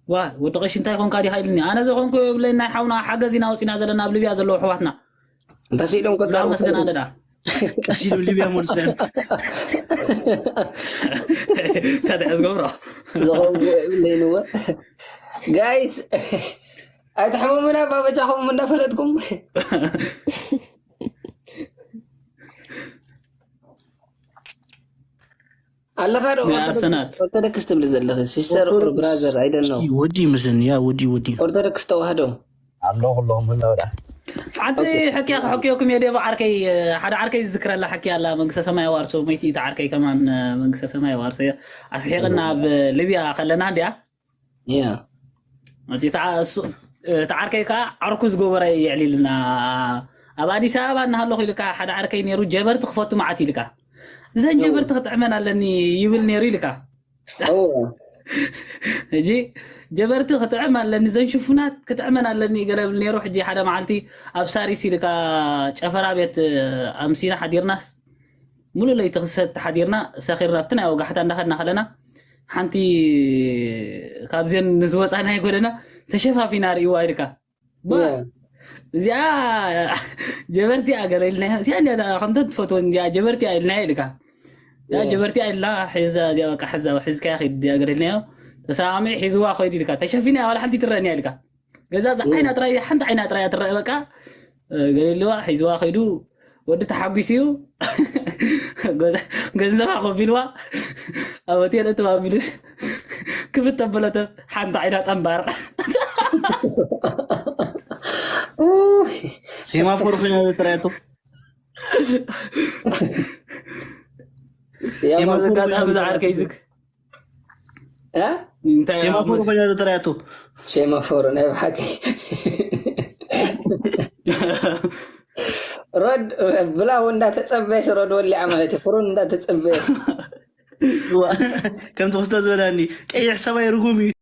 ዋ፣ ወዲ ቀሺ እንታይ ኮንካ ዲኻ ኢልኒ። ኣነ ዘኾንኩ የብለይ፣ ናይ ሓውና ሓገዝ ኢና ወፂና ዘለና ኣብ ሊብያ ዘለዉ ኣሕዋትና። እንታይ ስኢሎም ቆጸሩ? ላመስገን ኣነ ዳ። ቀስ ኢሉ ሊብያ ሞልስለን። እንታይ ደኣ ዝገብሮ? ዝኸውን የብለይን እወ። ጋይስ፣ ኣይትሕመሙና፣ ባበጃኹም እንዳፈለጥኩም። ኣለኻ ዶ ናይ ኦርቶዶክስ፣ ኣርሰናል። ኦርቶዶክስ ትብሊ ዘለኺ? ሲስተር ኦር ኦርቶዶክስ። ብራዘር፣ I don't know። እስኪ ወዲ ይመስለኒ፣ ያ ወዲ፣ ወዲ። ኦርቶዶክስ ተዋህዶ። ኣለኹ ኣለኹም፣ ህላው ደኣ። ሓንቲ ኦኬ። ሕክያ ክሕክየኩም እየ፣ ዴቭ ዓርከይ፣ ሓደ ዓርከይ ዝዝክረላ ሕክያ ኣላ፣ መንግስተ ሰማይ የዋርሶ፣ መይቲ እቲ ዓርከይ ከማን፣ መንግስተ ሰማይ የዋርሶ እያ። ኣስሒቕና ኣብ ሊብያ ከለና እንድያ። ያ። እቲ ተዓ-፣ እሱ፣ እቲ ዓርከይ ከዓ ዓርኩ ዝገበረ የዕሊልና። ኣብ ኣዲስ ኣበባ እናሃለኹ ኢልካ ሓደ ዓርከይ ነይሩ፣ ጀበርቲ ክፈቱ መዓት ኢልካ። እዘን ጀበርቲ ክጥዕመን ኣለኒ ይብል ነይሩ ኢልካ። እወ። ሕጂ ጀበርቲ ክጥዕም ኣለኒ፣ እዘን ሽፉናት ክጥዕመን ኣለኒ ገለ ብል ነይሩ። ሕጂ ሓደ መዓልቲ ኣብ ሳሪስ ኢልካ ጨፈራ ቤት ኣምሲና ሓዲርናስ፣ ሙሉእ ለይቲ ክሰት ሓዲርና፣ ሰኺርና፣ ኣብቲ ናይ ወጋሕታ እንዳኸድና ከለና፣ ሓንቲ ካብዘን ንዝወፃናዮ ጎደና ተሸፋፊና ርእይዋ ኢልካ። ባ፣ ያ። እዚኣ ጀበርቲ እያ ገለ ኢልናዮ። እዚኣ እንዲያ ከምተ ትፈትወን እዚኣ ጀበርቲ እያ ኢልናዮ ኢልካ። እዚኣ ያ። ጀበርቲ እያ ኢልና፣ ሒዛ፣ እዚኣ በቃ ሒዛ፣ ሒዝካያ ኺድ እዚኣ ገለ ኢልናዮ። ተሰማሚዑ ሒዝዋ ኾይዱ ኢልካ። ተሸፊና እያ፣ ዋላ ሓንቲ ትረአን እያ ኢልካ። ገዛ እዛ ያ። ዓይና ጥራይ፣ ሓንቲ ዓይና ጥራይ እያ ትረአ በቃ። እ፣ ገለ ኢልዋ፣ ሒዝዋ ኸይዱ፣ ወዲ ተሓጒሱ እዩ። ገንዘባ ከፊልዋ፣ ኣብ ሆቴል እትው ኣቢሉስ፣ ክፍት ኣበለተ፣ ሓንቲ ዓይና ጠንባር። ኡይ። ሴማፎር ኮይና ዶ ተራእያቶ? ያ ሴማፎር ማለት ኮይና ኣጋጣሚ ዶ ዝዓርከይ ተራእያቶ? ዝግ-፣ እ? እንታይ ሴማፎር ማለት? ኮይና ዶ ተራእያቶ? ሴማፎር ናይ ብሓቂ። ሮድ ብላው እንዳተጸበየስ ሮድ ወሊዓ ማለት እዩ። ፍሩን እንዳተጸበየ። ዋ፣ ከምቲ ክስቶ ዝበላኒ፣ ቀይሕ ሰማይ ርጉም እዩ።